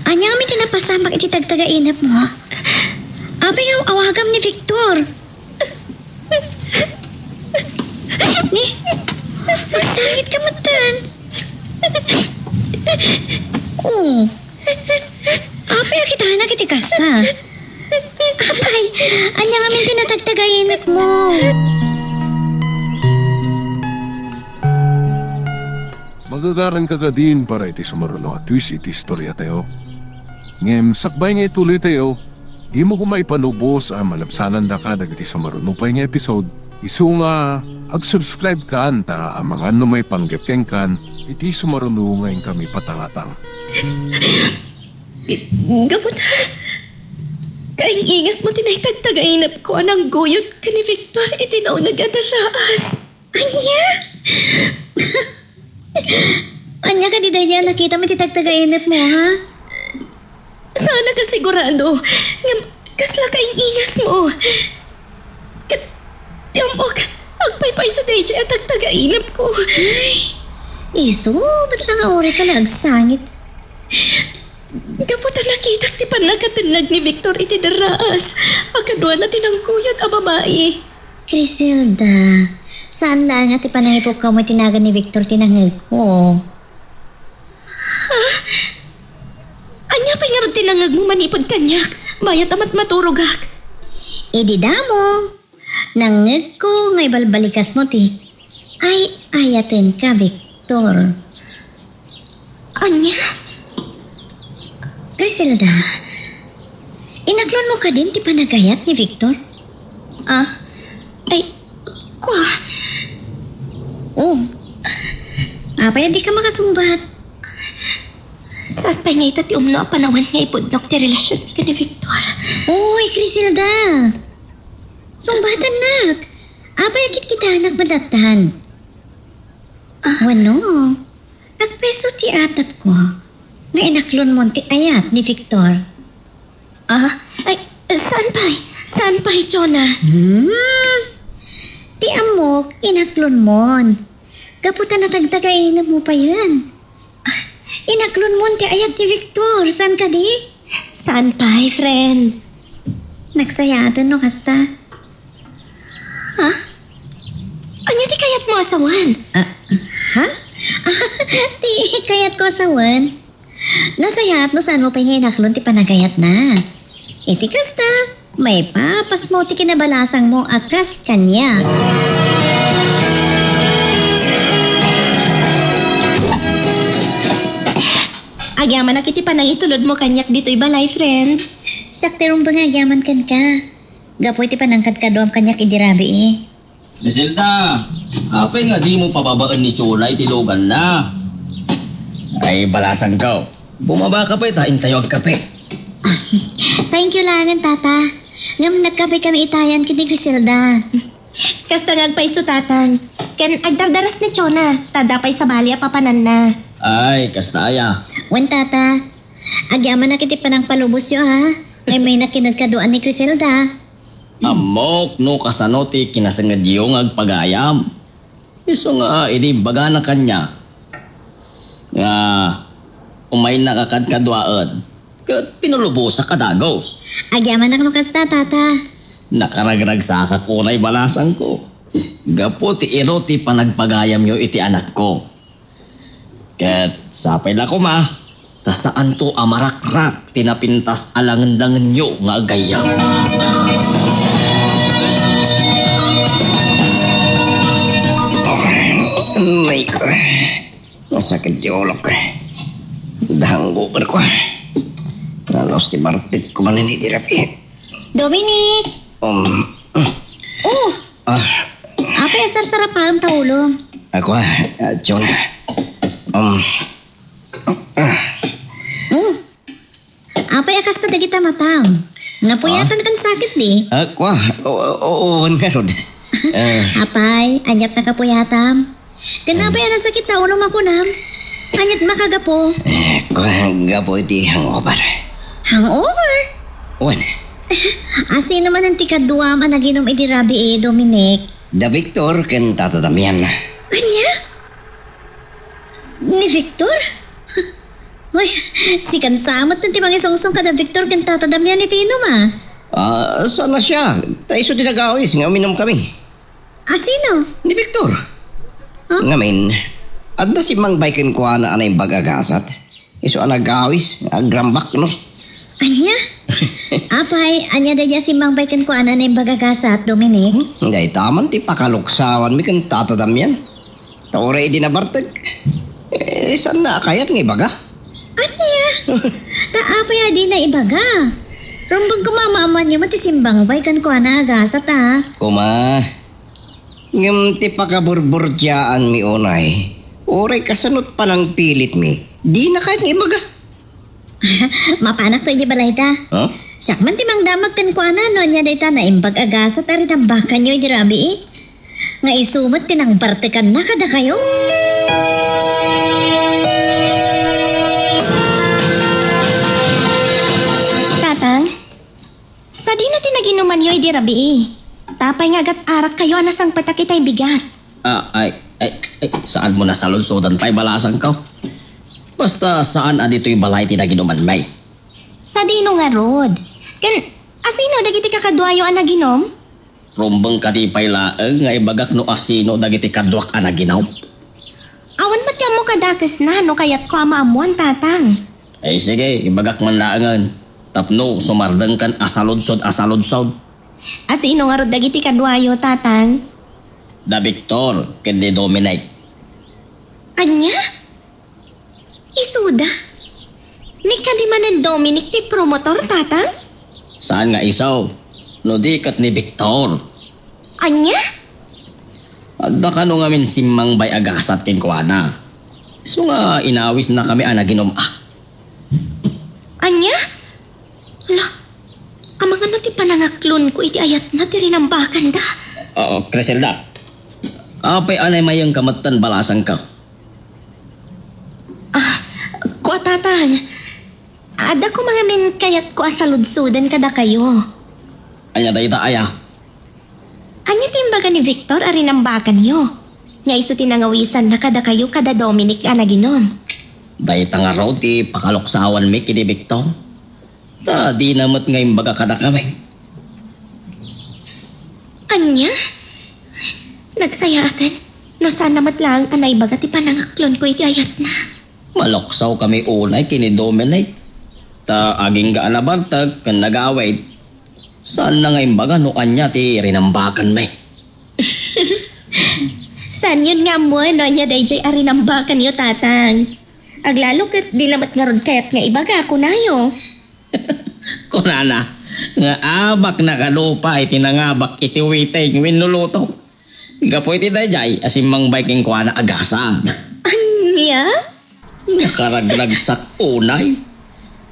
Ania ngamin ti napasamak iti tagtagainepmo? Apay nga aw-awagam ni Victor? Ni, magsangit ka metten. Oh. Apay a kitanak iti kasta? Apay, ania ngamin ti natagtagainepmo? Magagaranka kadin para iti sumaruno a twist iti istoriatayo. Ngem sakbay nga ituloytayo, dimo koma ipalubos a malabsanandaka dagiti sumaruno pay nga episode, isu nga ag-subscribe kan ta amangan no maipanggep kenkan iti sumaruno nga inkami patangatang. Gapu ta kaing-ingasmo ti naitagtagainepko a nangguyod ken ni Victor iti nauneg a darraas. Ania? Ania kadi daydiay a nakitam iti tagtagainepmo, ha? Saan a kasigurado ngem kasla kaing-ingasmo. Ket ti ammok, agpaypayso daydiay a tagtagainepko. Ay, isu, met la nga oras a naagsangit. Gapu ta nakitak ti pannakatenneg ni Victor iti darraas a kaduana ti nangguyod a babai. Criselda, saan laeng a ti panangipukawmo iti nagan ni Victor ti nangngegko. Ha? Ania pay ngarud ti nangngegmo manipud kaniak, bayat a matmaturogak? Idi damo, nangngegko nga ibalbalikasmo ti ay-ayatenka, Victor. Ania? Criselda, inaklonmo kadin ti panagayat ni Victor? Ah, ay, kua. Oh, apay a dika makasungbat? Saan pay nga ita ti umno a panawen nga ipudnok ti relasionmi ken ni Victor? Oy, Criselda! Sungbatannak! Apay a kitkitanak madatan? Ah. Wenno, agpayso ti atapko nga inaklonmon ti ayat ni Victor. Ah, ay, saan pay? Saan pay, Jonah? Hmm? Ti ammok, inaklonmon. Gapu ta natagtagainepmo payen. Inaklonmon ti ayat ni Victor, saan kadi? Saan pay, friend? Nagsayaaten no kasta. Ha? Ania ti kayatmo a sawen? Ah, ha? Ti kayatko a sawen? Nasayaat no saanmo pay nga inaklon ti panagayatna. Iti kasta, maipapasmo ti kinabalasangmo a kas kaniak. Agyamanak iti panangitulodmo kaniak ditoy balay, friend. Siak ti rumbeng nga agyaman kenka. Gapu iti panangkadkaduam kaniak idi rabii. Criselda, apay nga dimo pababaen ni Jonah iti luganna? Ay, balasangko. Bumabaka pay ta intayo agkape. Thank you laengen, Tata. Ngem nagkapekami itayan ken ni Criselda. Kasta nga agpayso, Tatang. Ken agdardaras ni Jonah, ta adda pay sabali a papananna. Ay, kasta aya. Wen, Tata. Agyamanak iti panangpalubosyo, ha? Maymaynak kinadkaduan ni Criselda. Ammok no kasano ti kinasengngedyo nga agpagayam. Isu nga idi imbagana kaniak nga umaynaka kadkaduaen ket pinulubosak a dagus. Agyamanak no kasta, Tata. Nakaragragsakak unay balasangko gapu ti isu ti panagpagayamyo iti anakko. Ket sapay la koma, ta saanto a marakrak ti napintas a langendangenyo nga agayyem. Ay, ko. Nasakit ti ulok. Danggo, ko. Nanos ti bartek ko manen iti rabii. Dominic! Um, Oh! Ah. Apay a sarsarapaem ta ulo? Ako, ah, ah, Jonah. Um, ah. Oh. Apay a kasta dagita matam? Napuyatankan sakit di? Ah, kua. O, o, o, wen ngarud. Eh. Apay, aniat nakapuyatam? Ken apay a nasakit ta ulom a kunam? Aniat makagapu? Eh, kua, gapu iti hangover. Hangover? Wen. A sino manen ti kaduam a naginum idi rabii, Dominic? Da Victor ken Tata Damian. Ania? Ni Victor? Uy, sikan sa met ti mangisungsong kada Victor ken Tata Damian iti inum, a. Ah, saan a siak? Ta isu ti nagawis nga uminomkami. A sino? Ni Victor. Huh? Ngamin, adda simmangbay kenkuana a naimbag a gasat. Isu a nagawis, agrambak, no? Ania? Apay, ania daydiay a simmangbay kenkuana a naimbag a gasat, Dominic? Hmm, dayta man ti pakaluksawanmi ken Tata Damian. Ta uray idi nabartek, eh, saanna a kayat nga ibaga? Ania? Ta apay a dina ibaga? Rumbeng koma a maammoanyo met ti simmangbay kenkuana a gasat, a. Koma, ngem ti pakaburburtiaanmi unay, uray kasano ti panangpilitmi, dina kayat nga ibaga. Mapanakto idiay balayda. Huh? Siak man ti mangdamag kenkuana no ania dayta a naimbag a gasat a rinambakanyo idi rabii. Nga isu met ti nangbartekanna kadakayo. Tatang, sadino ti naginumanyo idi rabii? Ta apay nga agat-arakkayo a nasangpetak itay bigat? Ah, ay, ay, ay, saanmo nasaludsodan pay balasangko? Basta saan a ditoy balay ti naginumanmi. Sadino ngarud? Ken asino dagiti kakaduayo a naginum? Rumbeng kadi pay laeng nga ibagak no asino dagiti kaduak a naginum. Awan met ti ammo kadakesna no kayatko a maammoan, Tatang. Ay, sige, ibagak man laengen. Tapno sumardengkan a saludsod a saludsod. Asino ngarud dagiti kaduayo, Tatang? Da Victor ken ni Dominic. Ania? Isuda? Ni kadi manen Dominic ti promotor, Tatang? Saan nga isu? No di ket ni Victor. Ania? Adda kano ngamin simmangbay a gasat kenkuana. Isu nga inawisnakami a naginum, a. Ania? Ala, amangan no ti panangaklonko iti ayatna ti rinambakanda? Oo, Criselda. Apay a naimayengka metten balasangko? Ah, kua, Tatang. Adda koma ngamin kayatko a saludsoden kadakayo. Ania dayta aya? Ania ti imbaga ni Victor a rinambakanyo? Nga isu ti nangawisanna kadakayo kada Dominic a naginum. Dayta ngarud ti pakaluksawanmi ken ni Victor. Ta dina met nga imbaga kadakami. Ania? Nagsayaaten no saanna met laeng a naibaga ti panangaklonko iti ayatna. Maluksawkami unay ken ni Dominic. Ta agingga a nabartek ken nagawid, saanna nga imbaga no ania ti rinambakanmi. Saanyon nga ammoen no ania daydiay a rinambakanyo, Tatang. Aglalo ket dina met ngarud kayat nga ibaga, kunayo. Kunana nga abakna kano pay ti nangabak iti witeng wenno luto. Gapu iti daydiay a simmangbay kenkuana a gasat. Ania? Nakaragragsak unay.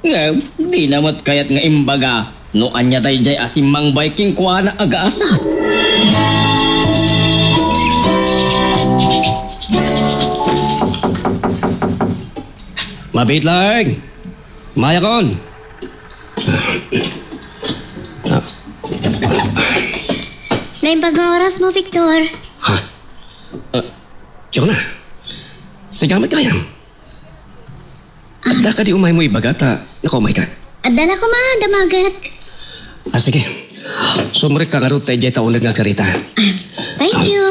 Ngem dina met kayat nga imbaga no ania daydiay a simmangbay kenkuana a gasat. Mabiit laeng. Mayakon. Naimbag nga orasmo, Victor. Ha? Ah, Jonah. Sika met gayam. Adda kadi umaymo ibaga ta nakaumayka? Adda la koma, damaget. Ah, sige. Sumrekka ngarud ta idiay ta uneg nga karita. Ah, thank you.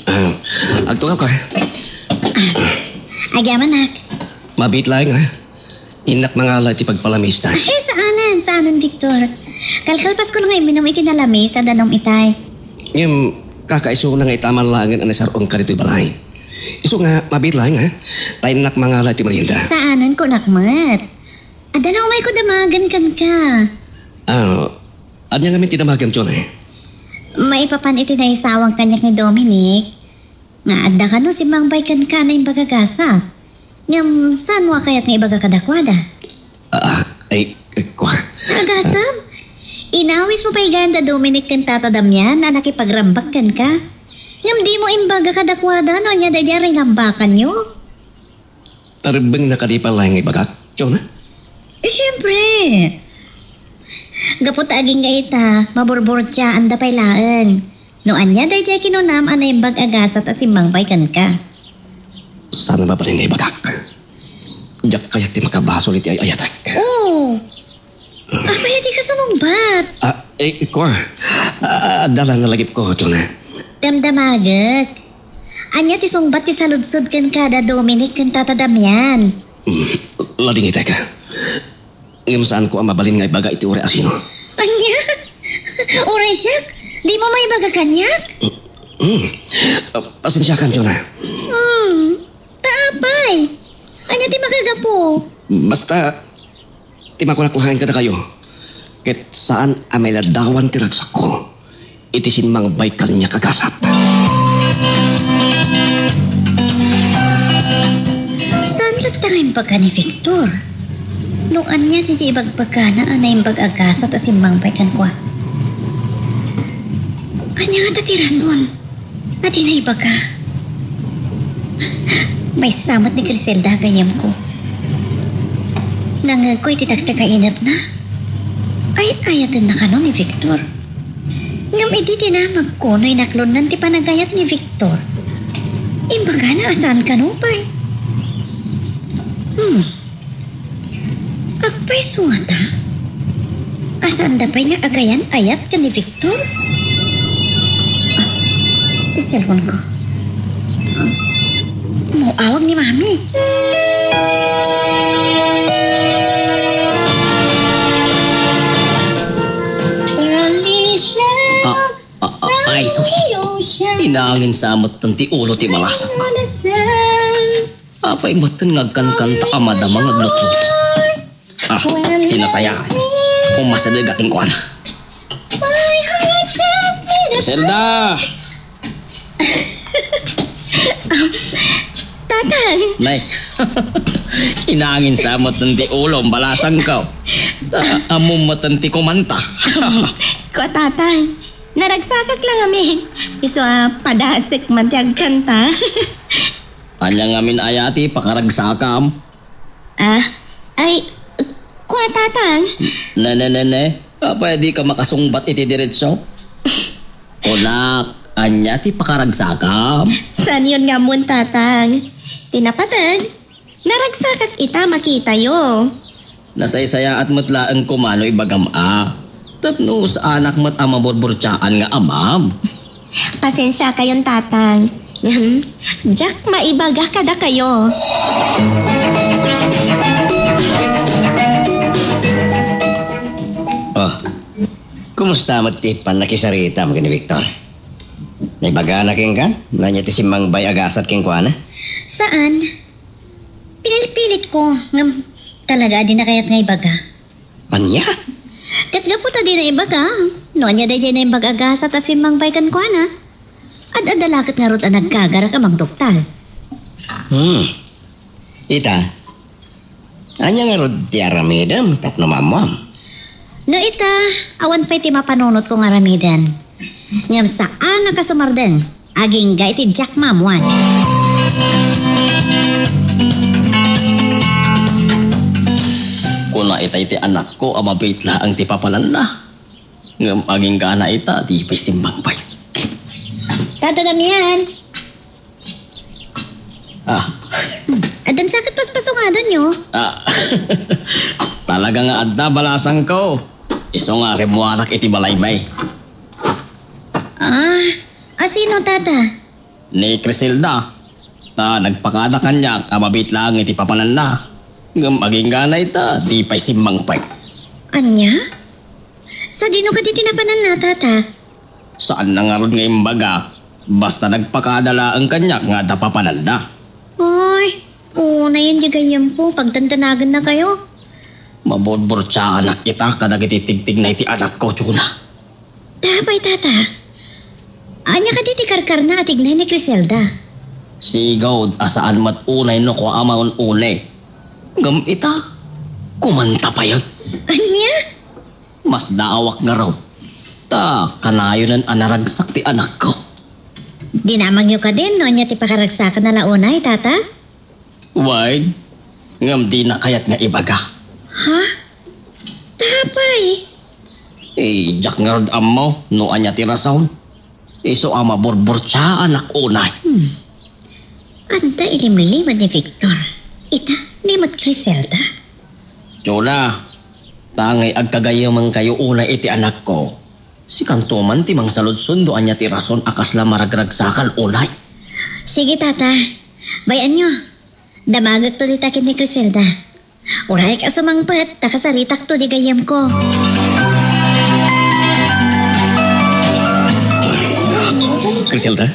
Ah, agtungawka. Agyamanak. Mabiit laeng, ha? Innak mangala iti pagpalamista. Ay, saanen, saanen, Victor. Kalkalpasko nga imminum iti nalamisan danum itay. Ngem, kakaisuna nga itaman laengen a nasar-ongka ditoy balay. Isu nga, mabiit laeng, ha? Ta innak mangala iti merienda. Saanen, kunak met. Adda la umayko damagen kenka. Ah, ania ngamin ti damagem, Jonah? Maipapan iti naisawang kaniak ni Dominic. Nga adda kano simmangbay kenka a naimbag a gasat. Ngem saanmo a kayat nga ibaga kadakuada? Ah, ay, kua. Agasam? Inawismo pay gayam da Dominic ken Tata Damian a nakipagrambak kenka? Ngem dimo imbaga kadakuada no ania daydiay a rinambakanyo? Tarebbengna kadi pay laeng nga ibagak, Jonah? Eh, siempre. Gapu ta agingga ita, maburburtiaanda pay laeng. No ania daydiay kinunam a naimbag a gasat a simmangbay kenka? Saan mabalin nga ibagak? Diak kayat ti makabasol iti ay-ayatek. Oh! Apay a dika sumungbat? Ah, eh, kua. Ah, adda la nalagipko, Jonah. Damdamagek. Ania ti sungbat ti saludsod kenka da Dominic ken Tata Damian? Hmm, ladingitek. Ngem saanko a mabalin nga ibaga iti uray asino. Ania? Uray siak? Dimo maibaga kaniak? Hmm. Ah, pasensiakan, Jonah. Hmm. Ta apay? Ania ti makagapu? Basta, ti makunak laeng kadakayo, ket saan a mailadawan ti ragsakko iti simmangbay kaniak a gasat. Saan latta nga imbaga ni Victor? No ania ti ibagbagana a naimbag a gasat a simmangbay kenkuana? Ania ngata ti rason? Adi naibaga. Maysa met ni Criselda a gayyemko. Nangngegko iti taktak a inepna. Ay-ayatenna kano ni Victor. Ngem idi dinamagko no inaklonnan ti panagayat ni Victor, imbagana a saan kano pay. Hmm. Agpayso ngata? Asaanda pay nga agayan-ayat ken ni Victor? Ah, ti cellphone ko. Ah, mao awag ni Mami. Ah, ah, ah, ay, sus. Inangin sa met ti ulo ti malasak. Apay metten nga agkankanta a madama nga aglutlutlo? Ah, ti nasayaat. Umasideg a kenkuana. Iselda! Tatang! Nay, inangin sa metten ti ulo, balasangko. Ah, ammom metten ti kumanta. Kua, Tatang, naragsakak la ngamin. Isu a padasek man ti agkanta. Ania ngamin aya ti pakaragsakam? Ah, ay, kua, Tatang. Ne, ne, ne, ne. Apay a dika makasungbat iti diretso? Kunak, ania ti pakaragsakam? Saanyon nga ammon, Tatang. Ti napateg, naragsakak ita makitayo. Nasaysayaat met laeng koma no ibagam a. Tapno saanak met a maburburtiaan nga amam. Pasensiakayon, Tatang. Ngem, diak maibaga kadakayo. Oh, kumusta met ti pannakisaritam ken ni Victor? Naibagana kenka no ania ti simmangbay a gasat kenkuana? Saan. Pinilpilit ko, ngem talaga a di na kayat nga ibaga. Ania? Ket gapu ta di na ibaga, no ania daydiay naimbag a gasat a simmangbay kenkuana, ad-adda la ket ngarud a nagkagarak a mangduktal. Hmm. Ita, ania ngarud ti aramidem tapno maammuam? No ita, awan pay ti mapanunotko nga aramiden. Ngem saanak a sumardeng agingga iti diak maammuan. Kuna ita iti anakko a mabiit laeng ti papananna. Ngem agingga ita, di pay simmangbay. Tata Damian! Ah. Addan sa ket paspasungadanyo? Ah. Talaga nga adda, balasangko. Isu nga rimmuarak iti balaymi. Ah, asino, Tata? Ni Criselda. Ta nagpakada kaniak a mabiit laeng iti papananna. Ngem agingga ita, di pay simmangbay. Ania? Sadino kadi ti napananna, Tata? Saanna ngarud nga imbaga, basta nagpakada laeng kaniak nga adda papananna. Ay, unayen diay gayyemko, pagdandanagennakayo. Maburburtiaanak ita kadagiti tigtignay ti anakko, Jonah. Ta apay, Tata? Ania kadi ti karkarna a tignay ni Criselda? Sigud a saan met unay no kua a mangun-uni. Ngem ita, kumanta pay. Ania? Masdaawak ngarud. Ta kanayonen a naragsak ti anakko. Dinamagyo kadin no ania ti pakaragsakanna la unay, Tata? Wen, ngem dina kayat nga ibaga. Ha? Ta apay? Eh, diak ngarud ammo no ania ti rason. Isu a maburburtiaanak unay. Hmm. Adda ilimlimed ni Victor. Ita? Ni met Criselda? Chula, tangay agkagayemangkayo unay iti anakko. Sikanto man ti mangsaludsod no ania ti rason a kasla maragragsakan unay. Sige, Tata. Bay-anyo. Damagekto dita ken ni Criselda. Uray ka sumangpet, ta kasaritakto di gayyemko. Criselda,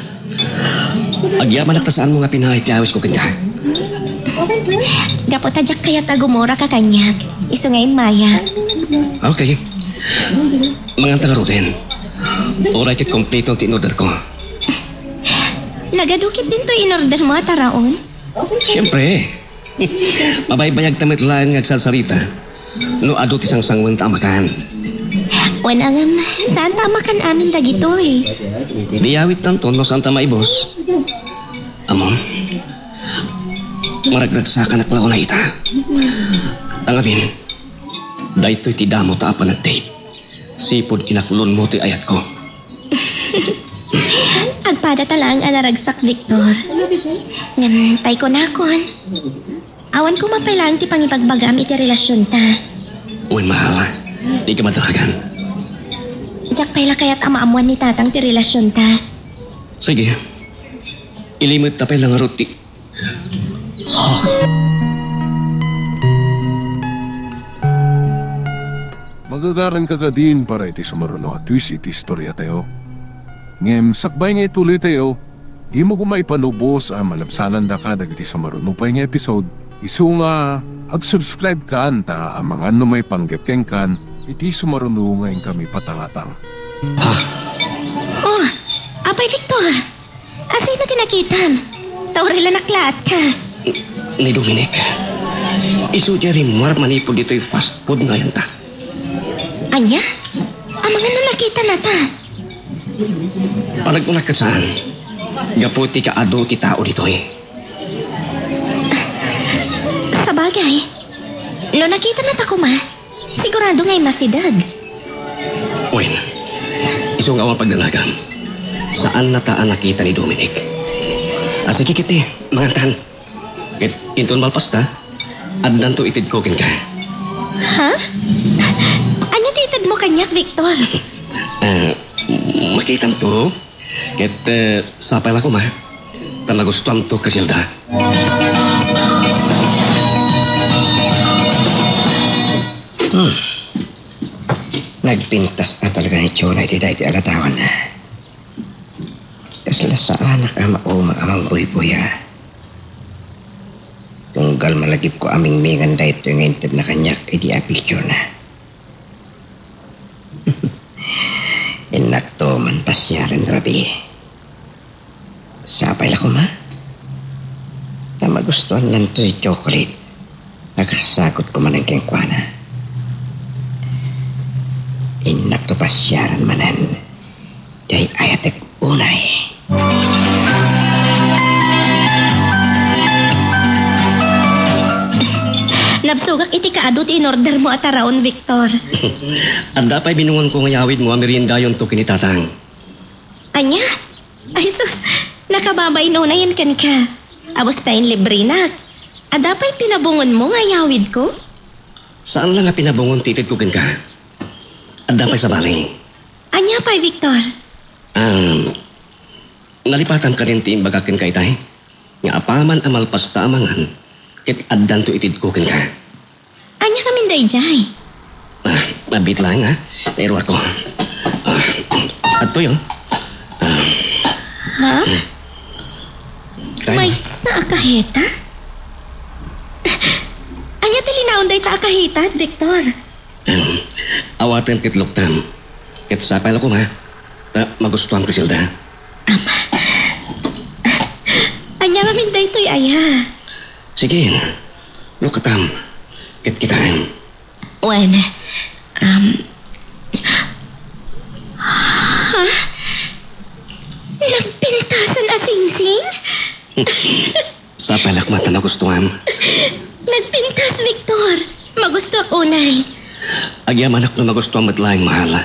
agyamanak ta saanmo nga pinaay ti awisko kenka. Gapu ta diak kayat a gumuraka kaniak, isu nga immaya. Okay. Manganta ngaruden. Uray ket kompleto ti inorderko. Nagadu ket dinto inordermo a taraon? Siempre. Mabaybayagta met laeng nga agsarsarita no adu ti sangsangoenta a makan. Wen, ngem, saanta a makan amin dagitoy. Di awittanto no saanta maibus. Ammom, maragragsakanak la unay ita. Tangamin, daytoy ti damota a panagdate. Sipud inaklonmo ti ayatko. Agpadata laeng a naragsak, Victor. Ngem tay kunakon, awan koma pay laeng ti pangibagbagam iti relasionta. Wen, mahal, dika madaragan. Diak pay la kayat a maammoan ni Tatang ti relasionta. Sige. Ilimedta pay la ngarud ti Magagaranka kadin para iti sumaruno a twist iti istoriatayo. Ngem sakbay nga ituloytayo, dimo koma ipanubos a malabsanandaka dagiti sumaruno pay nga episode, isu nga ag-subscribe kan ta amangan no maipanggep kenkan iti sumaruno nga inkami patangatang. Ha? Oh, Apay Victor! Asino ti nakitam? Ta uray la naklaatka. Ni Dominic. Isu diay rimmuar manipud ditoy fast food nga ayanta. Ania? Amangan no nakitanata? Panagkunak ket saan. Gapu ti kaadu ti tao ditoy. Sabagay, no nakitanata koma, sigurado nga immasideg. Wen, isu nga awan pagdanagam. Saannata a nakita ni Dominic. A, sige ketdi, mangantan. Ket inton malpasta, addanto itedko kenka. Ha? Ania ti itedmo kaniak, Victor? Ah, makitamto. Ket, eh, sapay la koma. Ta magustuamto, Criselda. Hmm. Nagpintas a talaga ni Chula iti daytoy a latawen. Kasla saanak a mauma a mangbuybuya. Tunggal malagipko a mingmingan daytoy nga intedna kaniak idi a picturena. Innakto man pasiaren, Rabi. Sapay la koma. Ta magustuannanto ti chocolate a kasagutko manen kenkuana. Innakto pasiaren manen. Diay ayatek unay. Nabsogak iti kaadu ti inordermo a taraon, Victor. Adda pay binungonko nga yawidmo a meriendayonto ken ni Tatang. Ania? Ay, sus! Nakababain unayen kenka. Abus ta inlibrenak. Adda pay pinabungonmo nga yawidko? Saan la nga pinabungon ti itedko kenka. Adda pay sabali. Ania pay, Victor? Ah, nalipatam kadin ti imbagak kenka itay, nga apaman a malpasta a mangan, ket addanto itedko kenka. Ania ngamin daydiay? Ah, mabiit laeng, ha? Nairuarko. Ah, adtoy, oh. Ah. Ha? Hmm. Kaya. Maysa a kaheta? Ania ti linaon dayta a kaheta, Victor? Ahem. Awatem ket luktam. Ket sapay la koma. Ta magustuam, Criselda. Ama. Ania ngamin daytoy aya? Sige. Lukatam. Ket kitaem. Wen. Um. Ha? Nagpintasan a singsing? Sapay la koma ta magustuam. Nagpintas, Victor. Magustuak unay. Agyamanak no magustuam met laeng, mahal.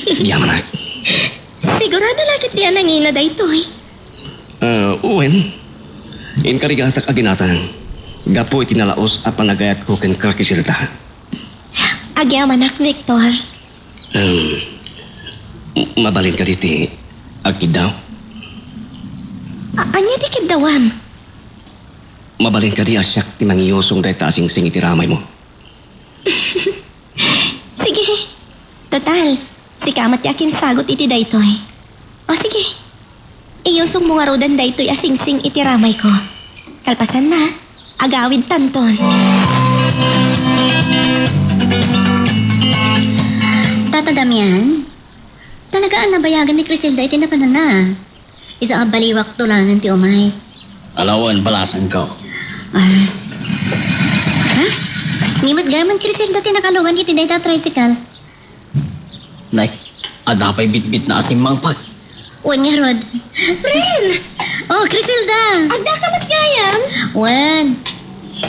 Agyamanak. Sigurado la ketdi a nangina daytoy? Ah, wen. Inkarigatak a ginatang. gapu iti nalaus a panagayatko ken Criselda. Agyamanak, Victor. Em, mabalin kadi ti agkiddaw? A-, ania ti kiddawam? Mabalin kadi a siak ti mangiyusong dayta a singsing iti ramaymo? Sige. Total, sika met ti akinsagut iti daytoy. O sige, iyusongmo ngaruden daytoy a singsing iti ramayko. Kalpasanna, agawidtanton. Tata Damian, talaga a nabayagan ni Criselda iti napananna. Isu a baliwakto laengen ti umay. Alawen, balasangko. Ah. Ha? Ni met gayam, Criselda, ti nakalungan iti dayta a tricycle. Nay, adda pay bitbitna a simmangpet. Wen ngarud. Friend! Oh, Criselda! Addaka met gayam? Wen.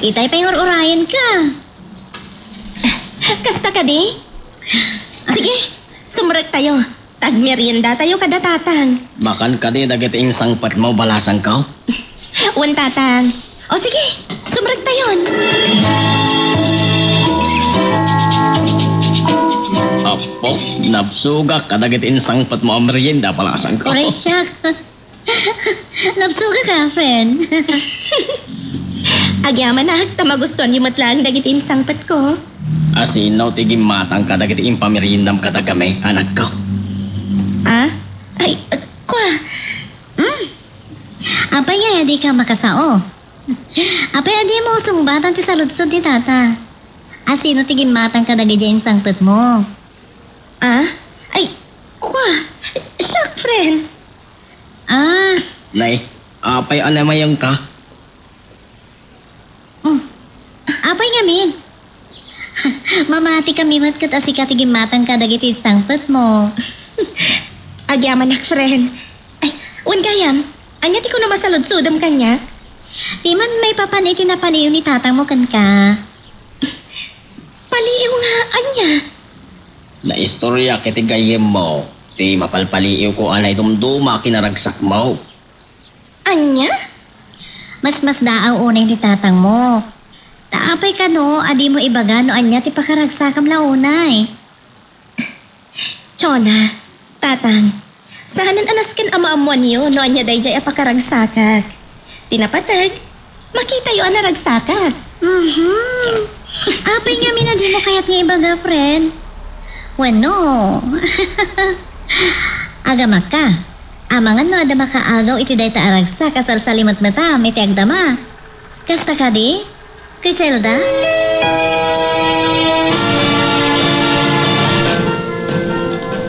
Itay pay ngur-urayenka. Kasta kadi? Sige, sumrektayo. Tagmeriendatayo kada tatang. Makan kadi dagiti insangpetmo, balasangko? Wen, tatang. O sige, sumrektayon. Apo, nabsogak kadagiti insangpetmo a merienda, balasangko. Uray siak. Nabsogak a, friend. Agyamanak, ta magustuanyo met laeng dagiti insangpetko. Asino ti gimmatang kadagiti impameriendam kadagami, anakko? Ah? Ay, kua. Hmm? Apay nga dika makasao? Apay a dimo sungbatan ti saludsod ni tata? Asino ti gimmatang kadagiti insangpetmo? Ah? Ay, kua. Siak, friend. Ah. Nay, apay a namayengka? Hmm. Apay ngamin? Mamati kami met ket a sika ti gimmatang kadagiti insangpetmo. Agyamanak, friend. Ay, wen gayam, ania ti kunam a saludsodem kaniak? Ti man maipapan iti napaliiw ni tatangmo kenka. Paliiw nga ania? Naistoriak iti gayyemmo ti mapalpaliiwko a naidumduma a kinaragsakmo. Ania? Masmasdaaw unay ni tatangmo. Ta apay kano a dimo ibaga no ania ti pakaragsakam la unay? Chona, tatang, saanen a nasken a maammoanyo no ania daydiay a pakaragsakak. Ti napateg, makitayo a naragsakak. Mhm. Apay ngamin a dimo kayat nga ibaga, friend? Wenno, agamakka. Amangan no adda makaagaw iti dayta a ragsak a salsalimetmetam iti agdama. Kasta kadi, Criselda?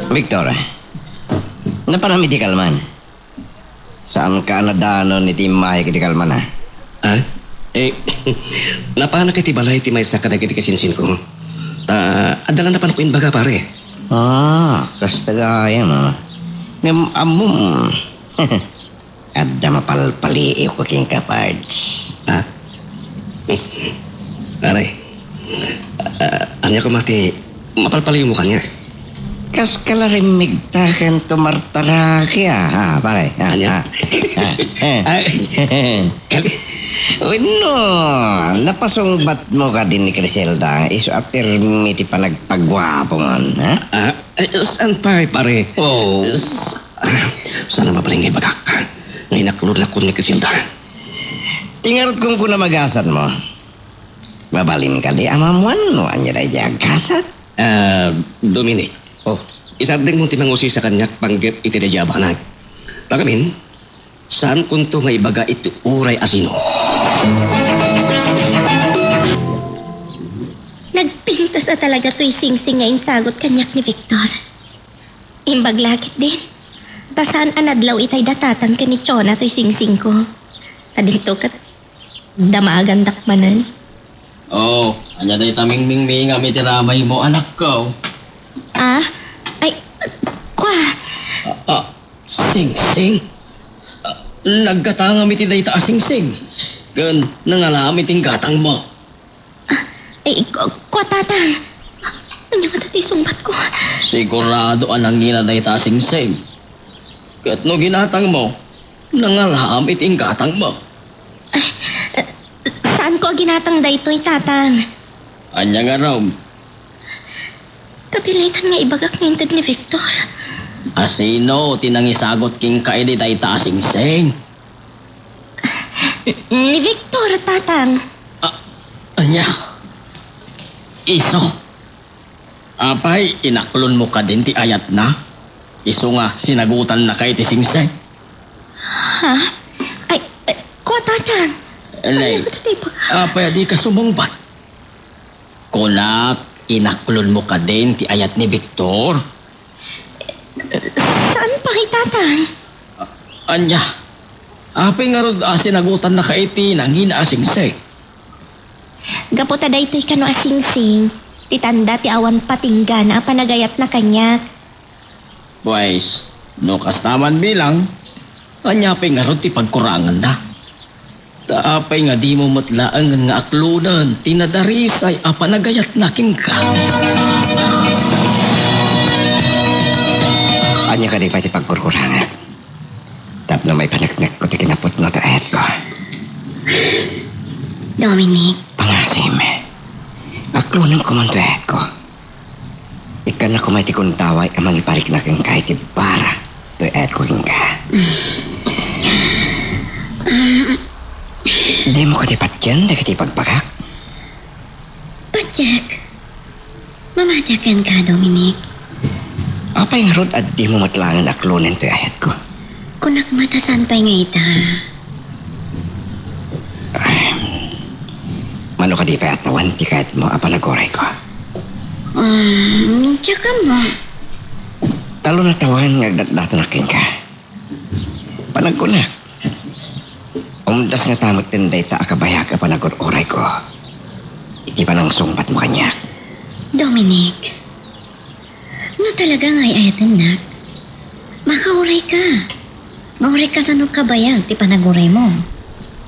Victor, napanam iti kalman. Saanka a nadanon iti immahek iti kalman, a? Ah? Eh, napanak iti balay ti maysa kadagiti kasinsinko. Ta, adda la napanko imbaga, pare. Ah, kasta gayam, a. Ngem ammom, adda mapalpaliiwko kenka, Pards. Ah? Pare, ah, ania koma ti mapalpaliiwmo kaniak? Kas kalarimmigta ken tumartaraki, a, a, pare. A, ania? A, a, a. Ay. Wenno, napasungbatmo kadi ni Criselda, isu a pirmi ti panagpaguapongan, a? Ah, eh, saan pay, pare? Oh. S-, ah, saan a mabalin nga ibagak nga inaklod laeng ni Criselda? Ti ngarud, kunkuna, magasatmo. Mabalin kadi a maammuan no ania daydiay a gasat? Ah, Dominic. Oh. Isardengmo ti mangusisa kaniak panggep iti daydiay a banag. Ngamin, saankonto nga ibaga iti uray a sino. Nagpintas a talaga toy singsing nga insagut kaniak ni Victor. Imbag la ketdin, ta saan a nadlaw itay da tatang ken ni Chona toy singsingko. Adinto ket damagandak manen. Oh, ania dayta mingmingmingam iti ramaymo, anakko? Ah? Ay, kua. Ah, ah, singsing? Ah, naggatangam iti dayta a singsing, ken nangalaam iti inggatangmo. Ah, ay, ku-, kua, tata. Ania ngata ti sungbatko? Sigurado a nangina dayta a singsing. Ket no ginatangmo, nangalaam iti inggatangmo. Ay, eh, Saanko a ginatang daytoy, Tatang. Ania ngarud? Kapilitan nga ibagak nga inted ni Victor. A sino ti nangisagut kenka idi dayta a singsing? Ni Victor, Tatang. A-, ania? Isu? Apay, inaklonmo kadin ti ayatna? Isu nga sinagutannaka iti singsing? Ha? Ay, ay, kua, Tatang. Nay, apay a dika sumungbat? Kunak, inaklonmo kadin ti ayat ni Victor? Saan pay, Tatang? A-, ania? Apay ngarud a sinagutannaka iti nangina a singsing? Gapu ta daytoy kano a singsing, ti tanda ti awan patinggana a panagayatna kaniak. Pues, no kasta man bilang, ania pay ngarud ti pagkuranganna? Ta apay nga dimo met laengen nga aklonen ti nadarisay a panagayatna kenka? Ania kadi pay ti pagkurkurangan? Tapno maipaneknekko ti kinapudno ti ayatko. Dominic. Pangasim. Aklonenko man ti ayatko. Ikkannak koma iti kundaway a mangiparikna kenka iti bara toy ayatko kenka. Dimo kadi patien dagiti ibagbagak? Patiek. Mamatiak kenka, Dominic. Apay ngarud a dimo met laengen aklonen toy ayatko? Kunak met a saan pay nga ita. Ay, mano kadi pay a tawan ti kayatmo a panagurayko? Um, diak ammo. Talon a tawen nga agdatdatonak kenka. Panagkunak, umdas ngata metten dayta a kabayag a panagur-urayko iti panangsungbatmo kaniak. Dominic, no talaga nga ay-ayatennak, makaurayka. Maurayka sano kabayag ti panaguraymo.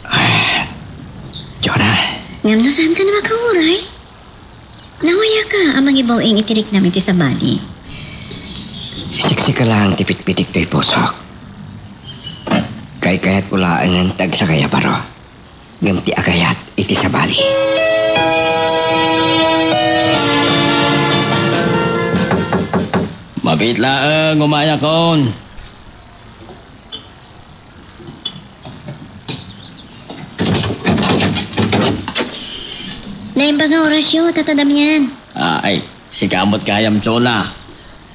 Ah, Jonah. Ngem no saanka a makauray, nawayaka a mangibaw-ing iti riknam iti sabali. Siksika laeng ti pitpitik toy pusok. Kaykayatko laengen ti agsakay a baro, ngem ti agayat iti sabali. Mabiit laeng, umayakon. Naimbag nga orasyo, Tata Damian. Ay, sika met gayam, Jonah.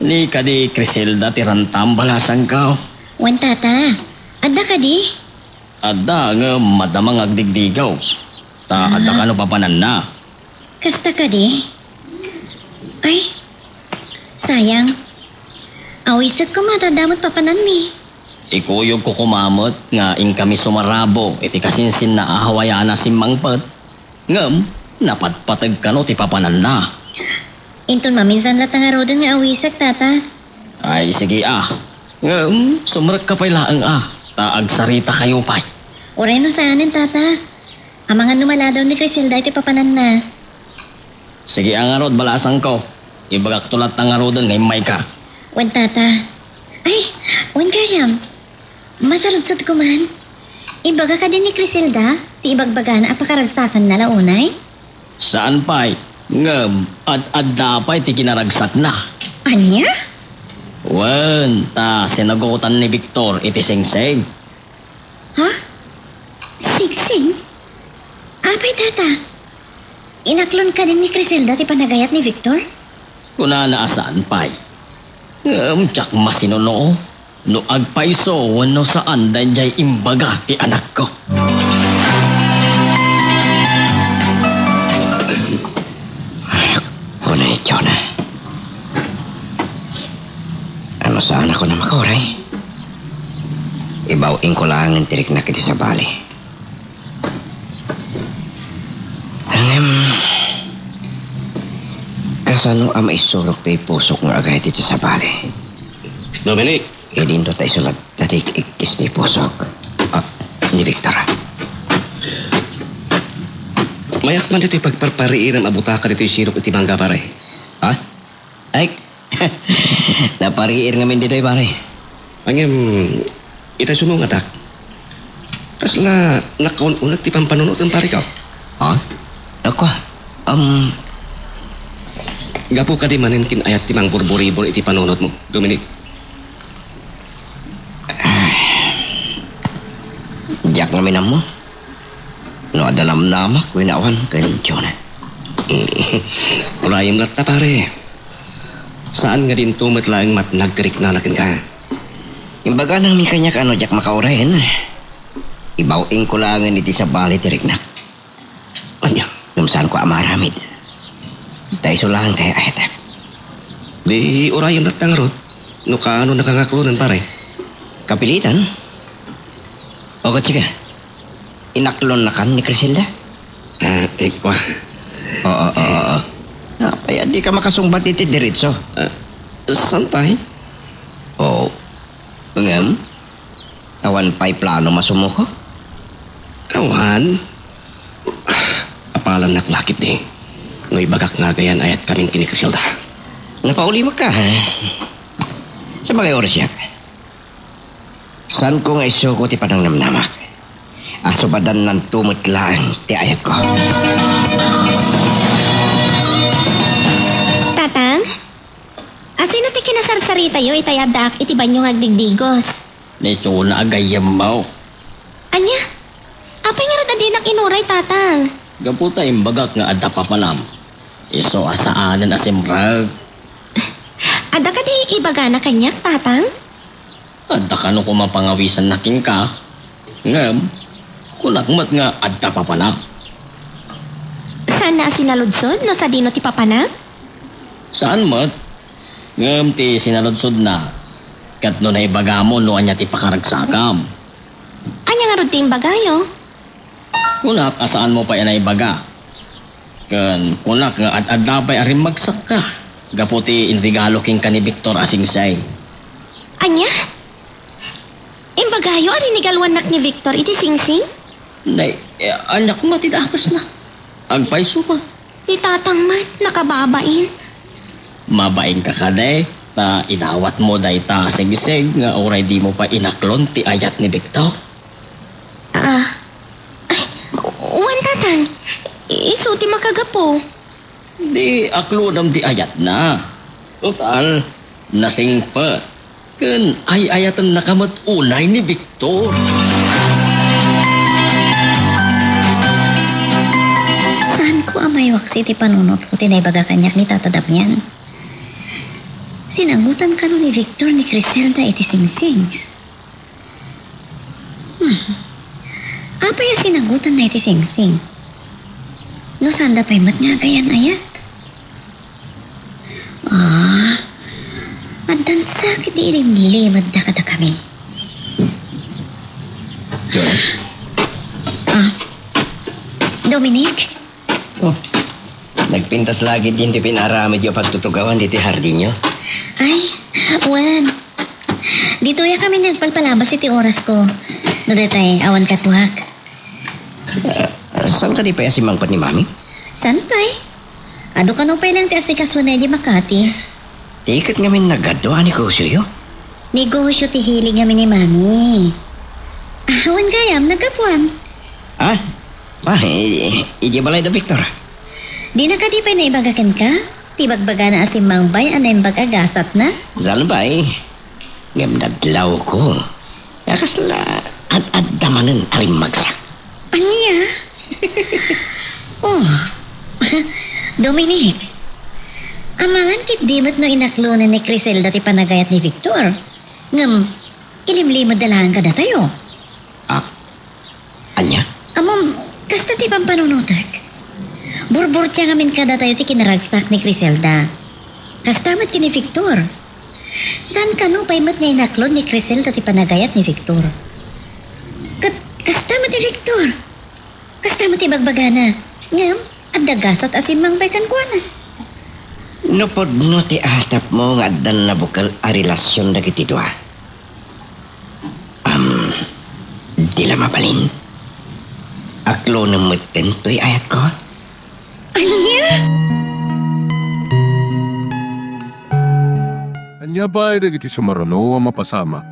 Ni kadi Criselda ti rantam, balasangko? Wen, Tata. Adda kadi? Adda, ngem madama nga agdigdigaw. Ta adda kano papananna. Kasta kadi? Ay, sayang. Awisek koma ta adda met papananmi. Ikuyogko koma met nga inkami sumarabo iti kasinsinna a hawayana simmangpet. Ngem, napatpateg kano ti papananna. Inton maminsan latta ngaruden nga awisek, Tata. Ay, sige a. Ngem, sumrekka pay laeng a, ta agsarita kayo pay. Uray no saanen, Tata. Amangan no maladaw ni Criselda iti papananna. Sige a ngarud, balasangko. Ibagakto latta ngaruden nga immayka. Wen, Tata. Ay, wen gayam. Masaludsodko man. Ibaga kadi ni Criselda ti ibagbagana a pakaragsakanna la unay? Saan pay, ngem ad-adda pay ti kinaragsakna. Ania? Wen, ta sinagutan ni Victor iti singsing. Ha? Singsing? Apay, Tata? Inaklon kadi ni Criselda ti panagayat ni Victor? Kunana a saan pay. Ngem diak masinuno no agpayso wenno saan daydiay imbaga ti anakko. Kuna ni Jonah. Ano saan ako na makauray? Ibaw-ingko laengen ti riknak iti sabali. Ngem, kasano a maisurok ti pusok nga agayat iti sabali? Dominic! Idinto ta isulat ta ti ikkis ti pusok. Ah, ni Victor. Mayak man ditoy pagparpariirem a butaka ditoy sirok iti mangga, pare. Ha? Ay, napariir ngamin ditoy, pare. Ngem, ita sumungatak. Kasla nakaun-uneg ti pampanunotem, pareko? Ha? Ako? Am, Gapu kadi manen ken ayat ti mangburburibur iti panunotmo, Dominic? Diak ngamin ammo no adda namnamak wenno awan ken Jonah. Urayem latta, pare. Saan nga dinto met laeng matnag ti riknana kenka. Imbagana ngamin kaniak a no diak makauray, ibaw-ingko laengen iti sabali ti riknak. Ania? Ngem saanko a maaramid. Ta isu laeng ti ay-ayatek. Di urayem latta ngarud no kaano nakangaklonen, pare. Kapilitan? O, ket sika, inaklonnakan ni Criselda? Ah, eh, kua. Oo, oo, oo. Apay a dika makasungbat iti diretso? Ah, saan pay? Oo. Ngem, awan pay planom a sumuko? Awan. Apalannak la ketdi no ibagak nga agayan-ayatkamin ken ni Criselda. Napaulimek ka, ha? Sa bagay, orasyak. Saanko nga isuko ti panangnamnamak. Asubadannanto met laeng ti ayatko. Tatang, asino ti kinasarsaritatayo itay addaak iti banio nga agdigdigos? Ni Chona a gayyemmo. Ania? Apay ngarud a dinak inuray, Tatang? Gapu ta imbagak nga adda papanam. Isu a saanen a simrek. Adda kadi ibagana kaniak, Tatang? Adda kano koma pangawisanna kenka. Ngem, kunak met nga adda papanam. Saanna a sinaludsod no sadino ti papanam? Saan met. Ngem ti sinaludsodna, ket no naibagamo no ania ti pakaragsakam. Ania ngarud ti imbagayo? Kunak a saanmo pay a naibaga. Ken kunak nga ad-adda pay a rimmagsakka gapu ti inregalo kenka ni Victor a singsing. Ania? Imbagayo a rinigaluannak ni Victor iti singsing? Nay, eh, ania koma ti dakesna? Agpayso man. Ni Tatang met, nakababain. Mabainka kadi, ta inawatmo dayta a singsing nga uray dimo pay inaklon ti ayat ni Victor? Ah, ay, wen, Tatang. Isu ti makagapu. Di aklonem ti ayatna. Total, nasingpet. Ken ay-ayatennaka met unay ni Victor. Saanko a maiwaksi ti panunotko ti naibaga kaniak ni Tata Damian. Sinangutan kano ni Victor ni Criselda iti singsing? Hmm. Apay a sinangutanna iti singsing? No saanda pay met nga agayan-ayat? Ah, addan sakit ti ilimlimedda kadakami. Sure. Ah, Dominic? Oh, nagpintas la ketdin ti pinaaramidyo a pagtutugawan ditoy hardinyo? Ay, wen. Ditoyak kami nagpalpalabas iti orasko. No datay, awan katuak. Ah, saan kadi pay a simmangpet ni Mami? Saan pay? Adu kano pay laeng ti asikasona idiay Makati. Ti ket ngamin nagadu a negosioyo? Negosio ti hilig ngamin ni Mami. Ah, wen gayam, naggapuan. Ah, pa, i-, idiay balay da Victor. Dina kadi pay naibaga kenka ti bagbagana a simmangbay a naimbag a gasatna? Saan pay. Ngem nadlawko a kasla ad-adda manen a rimmagsak. Ania? Oh, Dominic, amangan ketdi met no inaklonen ni Criselda ti panagayat ni Victor. Ngem, ilimlimedda laeng kadatayo. Ah, Ania? Ammom, kasta ti pampanunotek. Burburtia ngamin kadatayo ti kinaragsak ni Criselda. Kasta met ken ni Victor. Saan kano pay met nga inaklon ni Criselda ti panagayat ni Victor? Ket kasta met ni Victor. Kasta met ti bagbagana. Ngem, adda gasat a simmangbay kenkuana. No pudno ti atapmo nga addan nabukel a relasion dagiti dua, Am, di la mabalin. Aklonem metten toy ayatko. Ania? Ania pay dagiti sumaruno a mapasamak?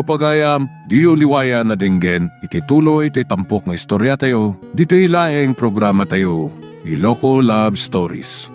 Pagayam, diyo liwayan a denggen iti tuloy ti tampok nga istoriatayo, ditoy laeng programatayo, Iloko Love Stories.